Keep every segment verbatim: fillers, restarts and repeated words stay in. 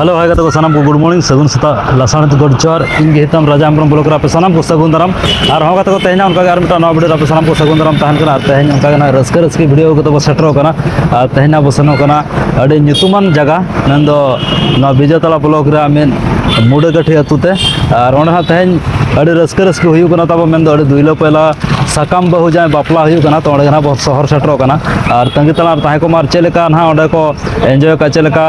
Hello, ᱦᱟᱭ ᱜᱟᱛᱮ ᱠᱚ, ᱥᱟᱱᱟᱢ ᱠᱚ ᱜᱩᱰ ᱢᱚᱨᱱᱤᱝ, ᱥᱟᱹᱜᱩᱱ ᱥᱮᱛᱟᱜ, ᱞᱟᱥᱟᱬᱦᱮᱫ ᱜᱚᱰ ᱡᱚᱦᱟᱨ᱾ ᱤᱧ ᱜᱮ ᱦᱤᱛᱟᱢ ᱨᱟᱡᱟ ᱦᱮᱢᱵᱨᱚᱢ ᱵᱞᱚᱜ ᱨᱮ ᱟᱯᱮ ᱥᱟᱱᱟᱢ ᱠᱚ ᱥᱟᱹᱜᱩᱱ ᱫᱟᱨᱟᱢ᱾ ᱟᱨ ᱦᱚᱸ ᱜᱟᱛᱮ ᱠᱚ, ᱛᱮᱦᱮᱧ ᱦᱚᱸ ᱚᱱᱠᱟ ᱜᱮ ᱟᱨ ᱢᱤᱫᱴᱟᱝ ᱱᱟᱣᱟ ᱵᱷᱤᱰᱤᱭᱳ ᱨᱮ ᱟᱯᱮ ᱥᱟᱱᱟᱢ ᱠᱚ ᱥᱟᱹᱜᱩᱱ ᱫᱟᱨᱟᱢ ᱛᱟᱦᱮᱱ ᱠᱟᱱᱟ᱾ ᱟᱨ ᱛᱮᱦᱮᱧ ᱚᱱᱠᱟ ᱜᱮ ᱱᱟᱦᱟᱜ ᱨᱟᱹᱥᱠᱟᱹ ᱨᱟᱹᱥᱠᱤ ᱵᱷᱤᱰᱤᱭᱳ ᱠᱚᱛᱮ ᱵᱚ ᱥᱮᱴᱮᱨᱚᱜ ᱠᱟᱱᱟ᱾ ᱟᱨ ᱛᱮᱦᱮᱧ ᱱᱟᱦᱟᱜ ᱵᱚ ᱥᱮᱱᱚᱜ ᱠᱟᱱᱟ ᱟᱹᱰᱤ ᱧᱩᱛᱩᱢᱟᱱ ᱡᱟᱭᱜᱟ, ᱢᱮᱱᱫᱚ ᱱᱚᱣᱟ ᱵᱤᱡᱚᱭᱛᱟᱲᱟ ᱵᱞᱚᱠ ᱨᱮᱭᱟᱜ ᱢᱤᱫ ᱢᱩᱰᱟᱹᱠᱟᱹᱴᱷᱤ ᱟᱹᱛᱩ ᱛᱮ᱾ ᱟᱨ ᱚᱸᱰᱮ ᱱᱟᱦᱟᱜ ᱛᱮᱦᱮᱧ ᱟᱹᱰᱤ ᱨᱟᱹᱥᱠᱟᱹ ᱨᱟᱹᱥᱠᱤ ᱦᱩᱭᱩᱜ ᱠᱟᱱᱟ ᱛᱟᱵᱚ, ᱢᱮᱱᱫᱚ ᱟᱹᱰᱤ ᱫᱩᱭᱞᱟᱹ ᱯᱚᱭᱞᱟ ᱥᱟᱠᱟᱢ ᱵᱟᱹᱦᱩ ᱡᱟᱶᱟᱭ ᱵᱟᱯᱞᱟ ᱦᱩᱭᱩᱜ ᱠᱟᱱᱟ᱾ ᱛᱚ ᱚᱸᱰᱮ ᱜᱮ ᱱᱟᱦᱟᱜ ᱵᱚ ᱥᱚᱦᱚᱨ ᱥᱮᱴᱮᱨᱚᱜ ᱠᱟᱱᱟ᱾ ᱟᱨ ᱛᱟᱺᱜᱤ ᱛᱟᱲᱟᱜ ᱨᱮ ᱛᱟᱦᱮᱸ ᱠᱚᱜ ᱢᱟ, ᱟᱨ ᱪᱮᱫ ᱞᱮᱠᱟ ᱱᱟᱦᱟᱜ ᱚᱸᱰᱮ ᱠᱚ ᱮᱱᱡᱚᱭ ᱟᱠᱟᱫ, ᱪᱮᱫ ᱞᱮᱠᱟ,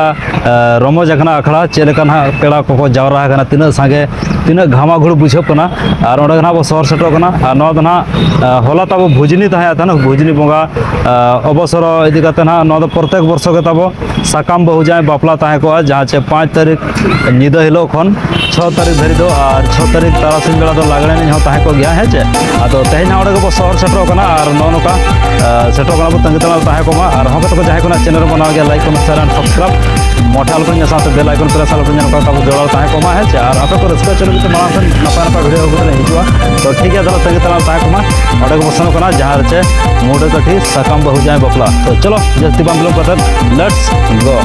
ᱮ, ᱨᱚᱢᱚᱡᱽ ᱟᱠᱟᱱᱟ ᱟᱠᱷᱲᱟ, ᱪᱮᱫ ᱞᱮᱠᱟ ᱱᱟᱦᱟᱜ ᱯᱮᱲᱟ ᱠᱚᱠᱚ ᱡᱟᱣᱨᱟ ᱟᱠᱟᱱᱟ, ᱛᱤᱱᱟᱹᱜ ᱥᱟᱸᱜᱮ, ᱛᱤᱱᱟᱹᱜ ᱜᱷᱟᱢᱟᱜᱷᱩᱲ ᱵᱩᱡᱷᱟᱹᱜ ᱠᱟᱱᱟ᱾ ᱟᱨ ᱚᱸᱰᱮ ᱜᱮ ᱱᱟᱦᱟᱜ ᱵᱚ ᱥᱚᱦᱚᱨ ᱥᱮᱴᱮᱨᱚᱜ ᱠᱟᱱᱟ᱾ ᱟᱨ ᱱᱚᱣᱟ ᱫᱚ ᱱᱟᱦᱟᱜ, ᱮ, ᱦᱚᱞᱟ ᱛᱟᱵᱚ ᱵᱷᱩᱡᱽᱱᱤ ᱛᱟᱦᱮᱸ ᱠᱟᱱᱟ, ᱵᱷᱩᱡᱽᱱᱤ ᱵᱚᱸᱜᱟ, ᱮ, ᱚᱵᱚᱥᱚᱨ ᱤᱫᱤ ᱠᱟᱛᱮ ᱱᱟᱦᱟᱜ ᱱᱚᱣᱟ ᱫᱚ ᱯᱨᱚᱛᱮᱠ ᱵᱚᱨᱥᱚ ᱜᱮ ᱛᱟᱵᱚ ᱥᱟᱠᱟᱢ ᱵᱟᱹᱦᱩ ᱡᱟᱶᱟᱭ ᱵᱟᱯᱞᱟ ᱛᱟᱦᱮᱸ ᱠᱚᱜᱼᱟ, ᱡᱟᱦᱟᱸ ᱪᱮ ᱯᱟᱸᱪ ᱛᱟᱹᱨᱤᱠᱷ ᱧᱤᱫᱟᱹ ᱦᱤᱞᱳᱜ ᱠᱷᱚᱱ ᱪᱷᱚ ᱛᱟᱹᱨᱤᱠᱷ ᱫᱷᱟᱹᱨᱤᱡ ᱫᱚ, ᱟᱨ ᱪᱷᱚ ᱛᱟᱹᱨᱤᱠᱷ ᱛᱟᱨᱟᱥᱤᱧ ᱵᱮᱲᱟ ᱫᱚ ᱞᱟᱜᱽᱬᱮ ᱮᱱᱮᱡ ᱦᱚᱸ ᱛᱟᱦᱮᱸ ᱠᱚᱜ ᱜᱮᱭᱟ, ᱦᱮᱸ ᱪᱮ᱾ ᱟᱫᱚ ᱛᱮᱦᱮᱧ ᱦᱟᱸᱜ ᱚᱸᱰᱮ ᱜᱮᱵᱚ ᱥᱚᱦᱚᱨ ᱥᱮᱴᱮᱨᱚᱜ ᱠᱟᱱᱟ, ᱟᱨ ᱱᱚᱜᱼᱚ ᱱᱚᱝᱠᱟ, ᱟ, ᱥᱮᱴᱮᱨᱚᱜ ᱠᱟᱱᱟ ᱵᱚ, ᱛᱟᱺᱜᱤ ᱛᱟᱲᱟᱜ ᱨᱮ ᱛᱟᱦᱮᱸ ᱠᱚᱜ ᱢᱟ᱾ ᱟᱨ ᱦᱚᱸ ᱜᱟᱛᱮ ᱠᱚ, ᱡᱟᱦᱟᱸᱭ ᱠᱚ ᱱᱟᱜ ᱪᱮᱱᱮᱞ ᱨᱮᱵᱚ ᱱᱟᱣᱟ ᱜᱮᱭᱟ, like, comment, share and subscribe ᱢᱚᱴᱷᱮ ᱟᱞᱚ ᱯᱮ ᱦᱤᱲᱤᱧᱟ, ᱥᱟᱶᱛᱮ ᱵᱮᱞ ᱟᱭᱠᱚᱱ ᱯᱨᱮᱥ ᱟᱞᱚ ᱯᱮ ᱦᱤᱲᱤᱧᱟ, ᱱᱚᱝᱠᱟ ᱛᱟᱵᱚ ᱡᱚᱲᱟᱣ ᱛᱟᱦᱮᱸ ᱠᱚᱜ ᱢᱟ, ᱦᱮᱸ ᱪᱮ᱾ ᱟᱨ ᱟᱯᱮ ᱠᱚ ᱨᱟᱹᱥᱠᱟᱹ ᱦᱚᱪᱚ ᱞᱟᱹᱜᱤᱫ ᱛᱮ ᱢᱟᱲᱟᱝ ᱥᱮᱱ ᱱᱟᱯᱟᱭ ᱱᱟᱯᱟᱭ ᱵᱷᱤᱰᱤᱭᱳ ᱟᱹᱜᱩ ᱠᱟᱛᱮ ᱞᱮ ᱦᱤᱡᱩᱜᱼᱟ᱾ ᱛᱚ ᱴᱷᱤᱠ ᱜᱮᱭᱟ, ᱛᱟᱦᱚᱞᱮ ᱛᱟᱺᱜᱤ ᱛᱟᱲᱟᱜ ᱨᱮ ᱛᱟᱦᱮᱸ ᱠᱚᱜ ᱢᱟ᱾ ᱚᱸᱰᱮ ᱜᱮᱵᱚ ᱥᱮᱱᱚᱜ ᱠᱟᱱᱟ, ᱡᱟᱦᱟᱸ ᱨᱮ ᱪᱮ ᱢᱩᱰᱟᱹ ᱠᱟᱹᱴᱷᱤ ᱥᱟᱠᱟᱢ ᱵᱟᱹᱦᱩ ᱡᱟᱶᱟᱭ ᱵᱟᱯᱞᱟ᱾ ᱛᱚ ᱪᱚᱞᱚ, ᱡᱟᱹᱥᱛᱤ ᱵᱟᱝ ᱵᱤᱞᱚᱢ ᱠᱟᱛᱮ, let's go᱾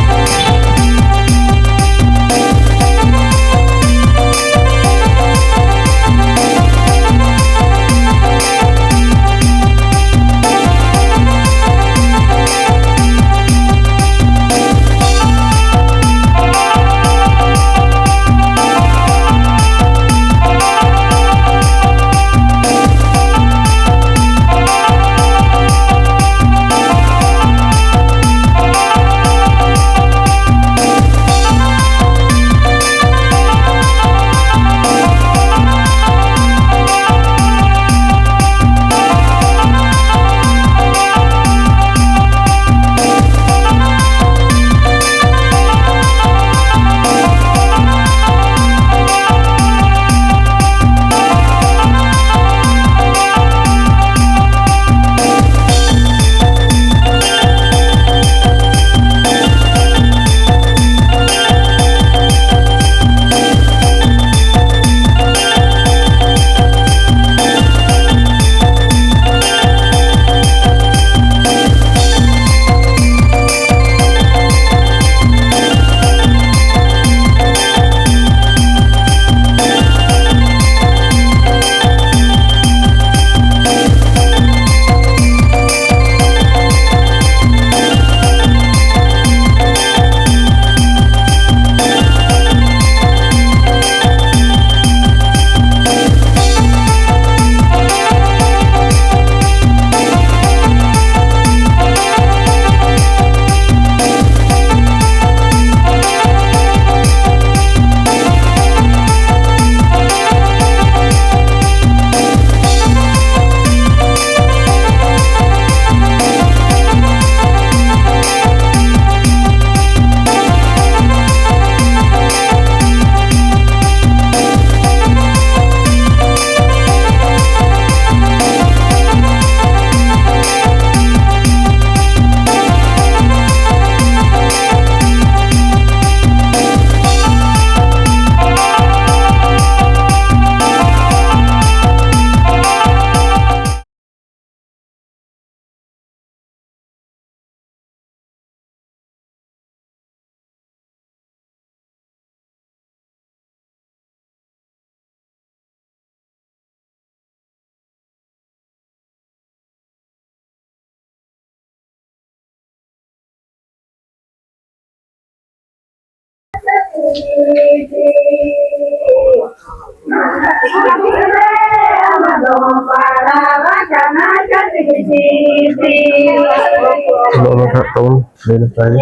ᱱᱚᱜᱼᱚ ᱱᱚᱝᱠᱟ ᱛᱟᱵᱚᱱ ᱞᱟᱹᱭ ᱱᱟᱯᱟᱭ ᱜᱮ᱾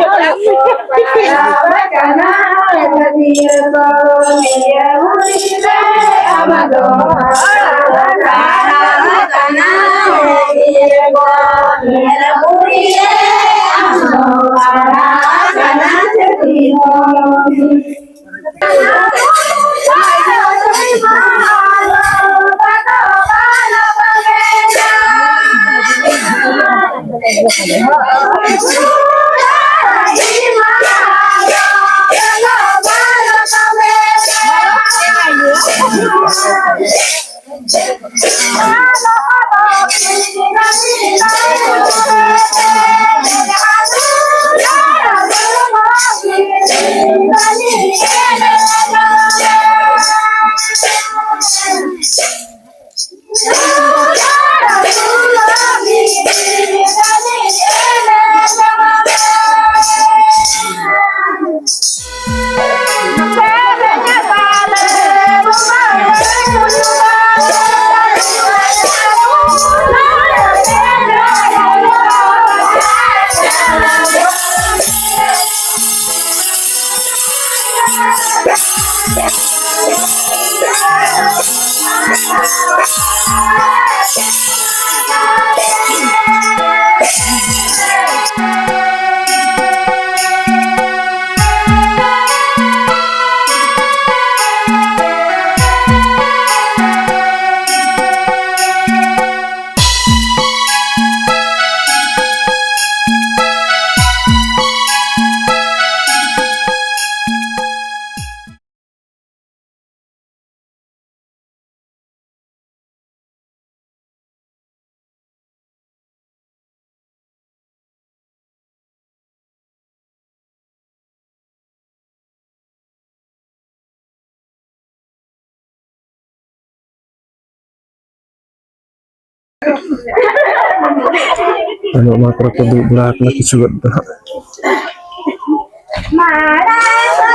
ᱟᱫᱚ ᱚᱱᱟ ᱠᱚᱨᱮ ᱠᱚ ᱫᱩᱲᱩᱵ ᱵᱟᱲᱟ ᱟᱠᱟᱱᱟ ᱠᱤᱪᱷᱩ ᱜᱟᱱ ᱫᱚ ᱦᱟᱸᱜ᱾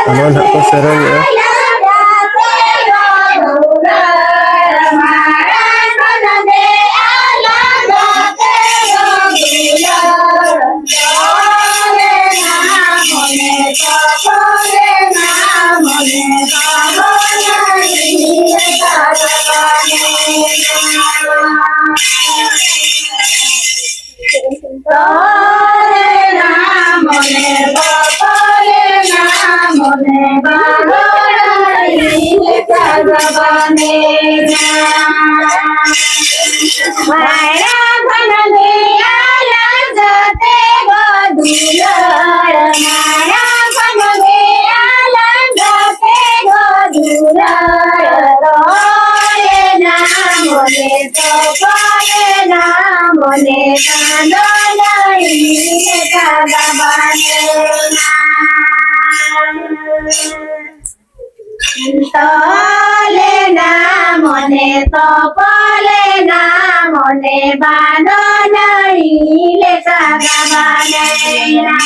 ᱚᱱᱟ ᱱᱟᱦᱟᱜ ᱠᱚ ᱥᱮᱨᱮᱧᱮᱜᱼᱟ᱾ ᱛᱚᱞᱮᱱᱟ ᱢᱚᱱᱮ, ᱛᱚᱯᱚᱞᱮᱱᱟ ᱢᱚᱱᱮ, ᱵᱟᱱᱚ ᱱᱟᱹᱭ ᱞᱮᱠᱟ ᱜᱟᱵᱟᱱᱮᱱᱟ᱾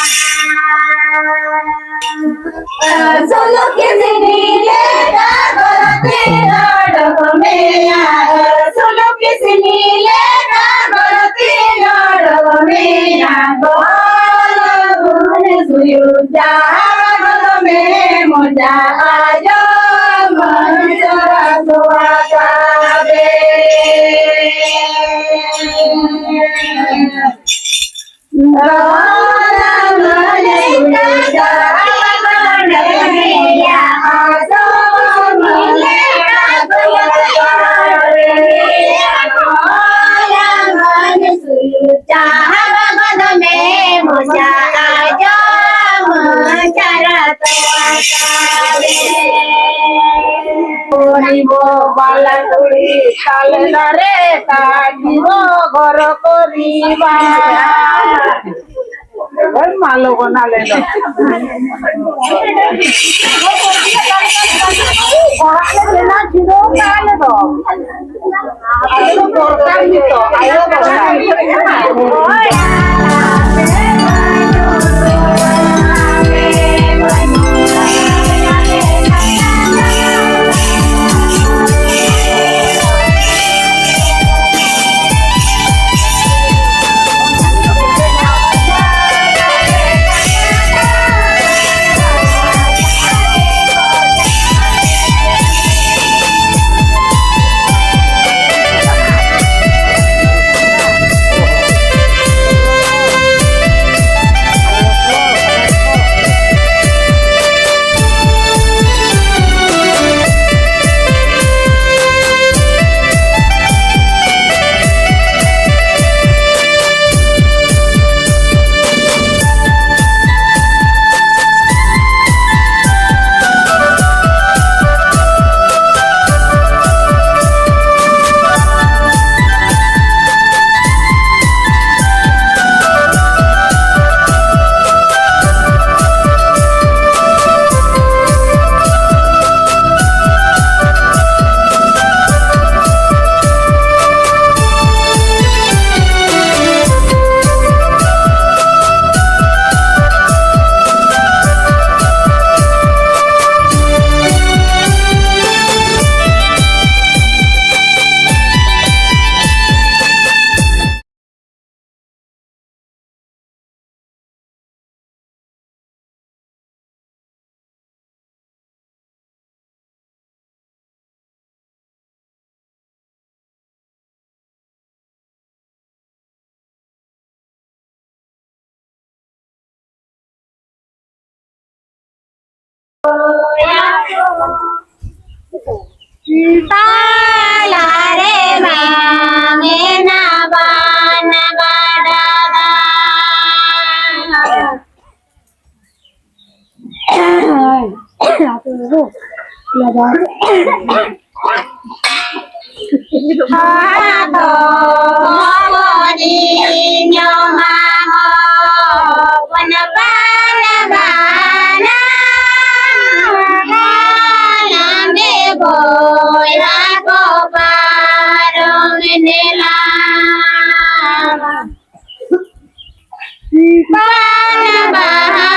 ᱥᱩᱞᱩᱠ ᱠᱤᱥᱱᱤ ᱞᱮᱠᱟ ᱜᱚᱨᱚᱛᱤ ᱚᱰᱚᱠ ᱢᱮᱭᱟ, ᱥᱩᱞᱩᱠ ᱠᱤᱥᱱᱤ ᱞᱮᱠᱟ ᱜᱚᱨᱚᱛᱤ ᱚᱰᱚᱠ ᱢᱮᱭᱟ, ᱜᱚᱨᱚᱛᱤ ᱥᱩᱭᱩ ᱡᱟᱦᱟᱸ ᱫᱚᱢᱮ ᱢᱚᱡᱟ ᱟᱸᱡᱚᱢ ᱥᱚᱨᱟ ᱛᱚᱣᱟ ᱠᱟᱵᱮ᱾ ᱵᱟᱞᱟ ᱠᱩᱲᱤ ᱛᱟᱞᱮ ᱫᱟᱨᱮ ᱠᱟᱹᱴᱤᱡ ᱜᱚᱜᱚᱨ ᱠᱚᱨᱤᱵᱟ᱾ ᱳᱭ ᱢᱟ ᱞᱚᱜᱚᱱ ᱟᱞᱮ ᱫᱚ᱾ ᱚᱲᱟᱜ ᱞᱮ ᱵᱮᱱᱟᱣ ᱡᱤᱨᱟᱹᱣ ᱠᱟᱜᱼᱟ ᱟᱞᱮ ᱫᱚ᱾ ᱟᱞᱮ ᱫᱚ ᱫᱚᱨᱠᱟᱨ ᱜᱮᱛᱚ, ᱟᱭᱳ ᱫᱚᱨᱠᱟᱨ᱾ ᱛᱟᱞᱟ ᱨᱮ ᱢᱟ ᱢᱮᱱᱟᱜ ᱵᱟᱱ ᱜᱟᱰᱟ ᱫᱟᱜ᱾ ᱦᱟᱛᱚᱢ ᱦᱚᱯᱚᱱᱤᱧ ᱦᱚᱯᱚᱱ ᱯᱟᱨᱜᱟᱱᱟ, ᱦᱟᱲᱟᱢ ᱵᱚᱭᱦᱟ ᱠᱚ ᱯᱟᱨᱚᱢ ᱫᱮᱞᱟ᱾ ᱵᱟᱦᱟ ᱵᱟᱦᱟ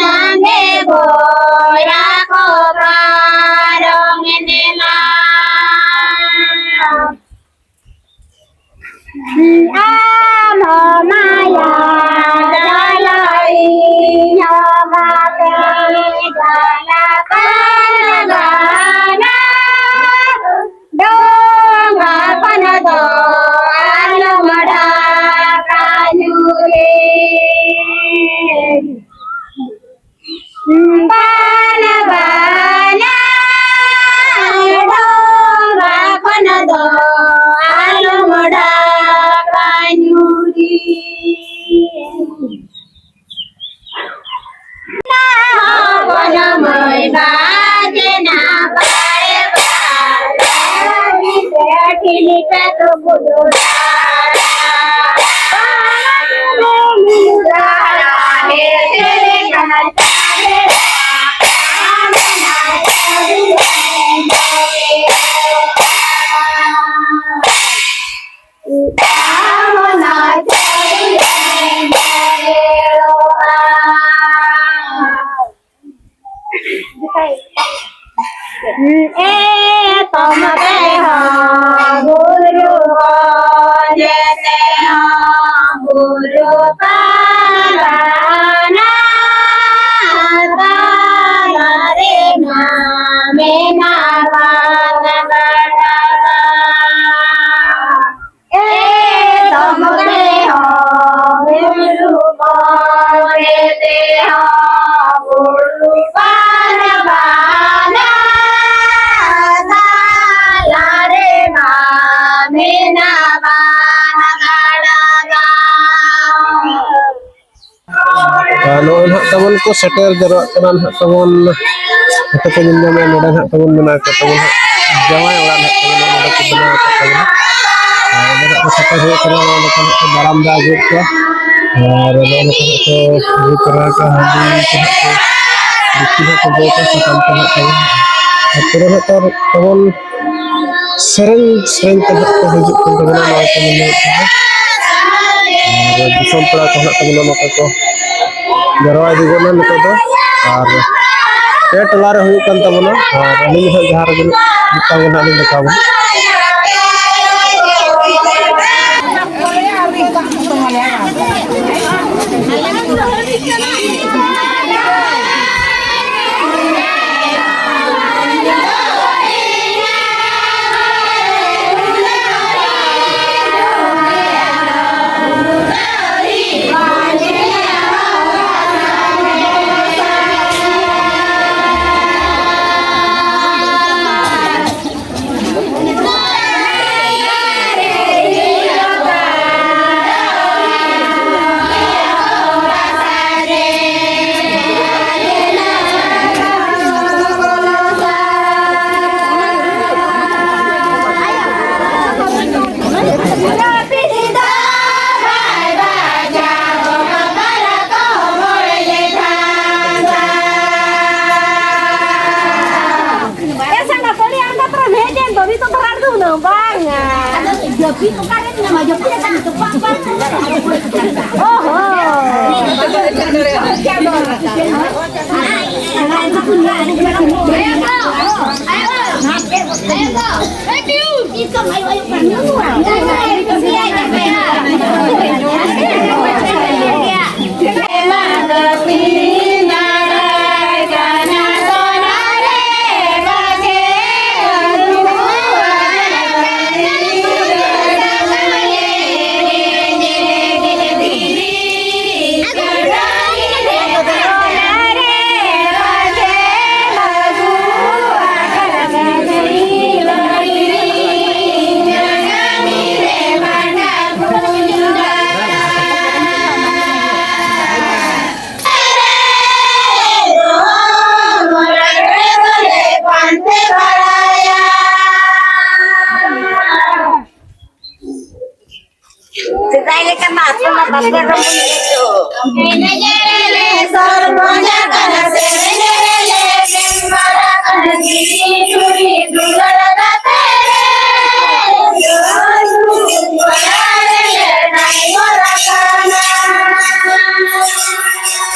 ᱞᱟᱸᱫᱮ ᱵᱚᱭᱦᱟ ᱠᱚ ᱯᱟᱨᱚᱢ ᱮᱱᱟ᱾ ᱟᱢ ᱦᱚᱸ ᱢᱟᱭᱟ ᱡᱟᱞᱟ ᱤᱧ ᱦᱚᱸ ᱵᱟᱯᱮ ᱡᱟᱞᱟ ᱠᱟᱱ ᱵᱟᱦᱟ᱾ ᱰᱚᱸᱜᱟ ᱠᱷᱚᱱ ᱫᱚ ᱟᱞᱚᱢ ᱰᱷᱟᱠᱟ ᱧᱩᱨᱮ᱾ ᱵᱟᱱᱟ ᱵᱟᱱᱟ ᱰᱚᱸᱜᱟ ᱠᱷᱚᱱ ᱫᱚ ᱟᱞᱚᱢ ᱰᱷᱟᱠᱟ ᱧᱩᱨᱮ᱾ ᱮᱛᱚᱢ ᱨᱮᱦᱚᱸ ᱵᱩᱨᱩ ᱠᱚ ᱡᱮᱛᱮ ᱦᱚᱸ ᱵᱩᱨᱩ ᱯᱟᱨᱜᱟᱱᱟ ᱛᱟᱞᱟ ᱨᱮᱢᱟ ᱢᱮᱱᱟᱜ ᱵᱟᱱ ᱜᱟᱰᱟ ᱫᱟᱜ᱾ ᱮᱛᱚᱢ ᱨᱮᱦᱚᱸ ᱵᱩᱨᱩ ᱠᱚ ᱛᱮᱦᱚᱸ ᱵᱩᱨᱩ ᱯᱟᱨ ᱵᱟᱱᱟ ᱛᱟᱞᱟ ᱨᱮᱢᱟ ᱢᱮᱱᱟᱜ ᱵᱟᱱ ᱜᱟᱰᱟ ᱜᱟᱲ᱾ ᱟᱨ ᱱᱚᱜᱼᱚᱭ ᱱᱟᱦᱟᱜ ᱛᱟᱵᱚᱱ ᱠᱚ ᱥᱮᱴᱮᱨ ᱡᱟᱣᱨᱟᱜ ᱠᱟᱱᱟ ᱱᱟᱦᱟᱜ ᱛᱟᱵᱚᱱ᱾ ᱱᱚᱛᱮ ᱠᱚ ᱧᱮᱞ ᱧᱟᱢᱮᱫ, ᱱᱚᱰᱮ ᱱᱟᱦᱟᱜ ᱛᱟᱵᱚᱱ ᱢᱮᱱᱟᱜ ᱟᱠᱟᱫ ᱛᱟᱵᱚᱱᱟ ᱡᱟᱶᱟᱭ ᱚᱲᱟᱜ ᱱᱟᱦᱟᱜ ᱛᱟᱵᱚᱱ, ᱱᱚᱜᱼᱚ ᱱᱚᱰᱮ ᱠᱚ ᱵᱮᱱᱟᱣ ᱟᱠᱟᱫ ᱛᱟᱵᱚᱱᱟ᱾ ᱟᱨ ᱚᱸᱰᱮ ᱱᱟᱦᱟᱜ ᱠᱚ ᱥᱮᱴᱮᱨ ᱦᱩᱭᱩᱜ ᱠᱟᱱᱟ, ᱱᱚᱜᱼᱚ ᱱᱚᱝᱠᱟ ᱱᱟᱦᱟᱜ ᱠᱚ ᱫᱟᱨᱟᱢ ᱫᱟ ᱟᱹᱜᱩᱭᱮᱫ ᱠᱚᱣᱟ᱾ ᱟᱨ ᱱᱚᱜᱼᱚ ᱱᱚᱝᱠᱟ ᱱᱟᱦᱟᱜ ᱠᱚ ᱟᱹᱜᱩ ᱛᱚᱨᱟ ᱟᱠᱟᱫ ᱦᱟᱺᱰᱤ ᱠᱚ ᱱᱟᱦᱟᱜ ᱠᱚ, ᱫᱮᱠᱪᱤ ᱱᱟᱦᱟᱜ ᱠᱚ ᱜᱚᱜ ᱟᱠᱟᱫ, ᱥᱟᱠᱟᱢ ᱠᱚ ᱱᱟᱦᱟᱜ ᱛᱟᱵᱚᱱ᱾ ᱟᱨ ᱯᱩᱨᱟᱹ ᱱᱟᱦᱟᱜ ᱛᱟᱵᱚᱱ ᱥᱮᱨᱮᱧ, ᱥᱮᱨᱮᱧ ᱛᱮ ᱱᱟᱦᱟᱜ ᱠᱚ ᱦᱤᱡᱩᱜ ᱠᱟᱱ ᱛᱟᱵᱚᱱᱟ, ᱱᱚᱜᱼᱚᱭ ᱠᱚ ᱧᱮᱞ ᱧᱟᱢᱚᱜ ᱠᱟᱱᱟ᱾ ᱟᱨ ᱫᱤᱥᱚᱢ ᱯᱮᱲᱟ ᱠᱚ ᱱᱟᱦᱟᱜ ᱛᱟᱵᱚᱱᱟ ᱱᱚᱛᱮ ᱠᱚ ᱡᱟᱨᱣᱟ ᱤᱫᱤ ᱜᱚᱫ ᱮᱱᱟ ᱱᱤᱛᱚᱜ ᱫᱚ᱾ ᱟᱨ ᱯᱮ ᱴᱚᱞᱟ ᱨᱮ ᱦᱩᱭᱩᱜ ᱠᱟᱱ ᱛᱟᱵᱚᱱᱟ᱾ ᱟᱨ ᱟᱹᱞᱤᱧ ᱦᱟᱸᱜ ᱡᱟᱦᱟᱸ ᱨᱮᱜᱮ ᱢᱤᱫᱴᱟᱝ ᱜᱮ ᱱᱟᱦᱟᱜ ᱞᱤᱧ ᱫᱮᱠᱷᱟᱣ ᱵᱚᱱᱟ᱾ ᱮ ᱥᱟᱸᱜᱟ ᱠᱚᱲᱤ, ᱟᱢ ᱫᱚ ᱛᱚᱵᱮᱢ ᱦᱮᱡ ᱮᱱ ᱫᱚ, ᱱᱤᱛᱚᱜ ᱫᱚ ᱨᱟᱲ ᱫᱚ ᱩᱱᱟᱹᱜ ᱵᱟᱝᱟ᱾ ᱟᱫᱚ ᱡᱟᱹᱯᱤᱫ ᱚᱠᱟᱨᱮᱢ ᱧᱟᱢᱟ? ᱡᱟᱹᱯᱤᱫ ᱞᱮᱠᱷᱟᱱ ᱱᱤᱛᱚᱜ ᱵᱟᱝ, ᱵᱟᱝ᱾ ᱚ ᱦᱚᱸ᱾ ᱞᱮᱠᱟ ᱢᱟ ᱟᱛᱳ ᱢᱟ ᱵᱟᱯᱮ ᱨᱚᱢᱚᱡᱽ ᱜᱮᱪᱚ᱾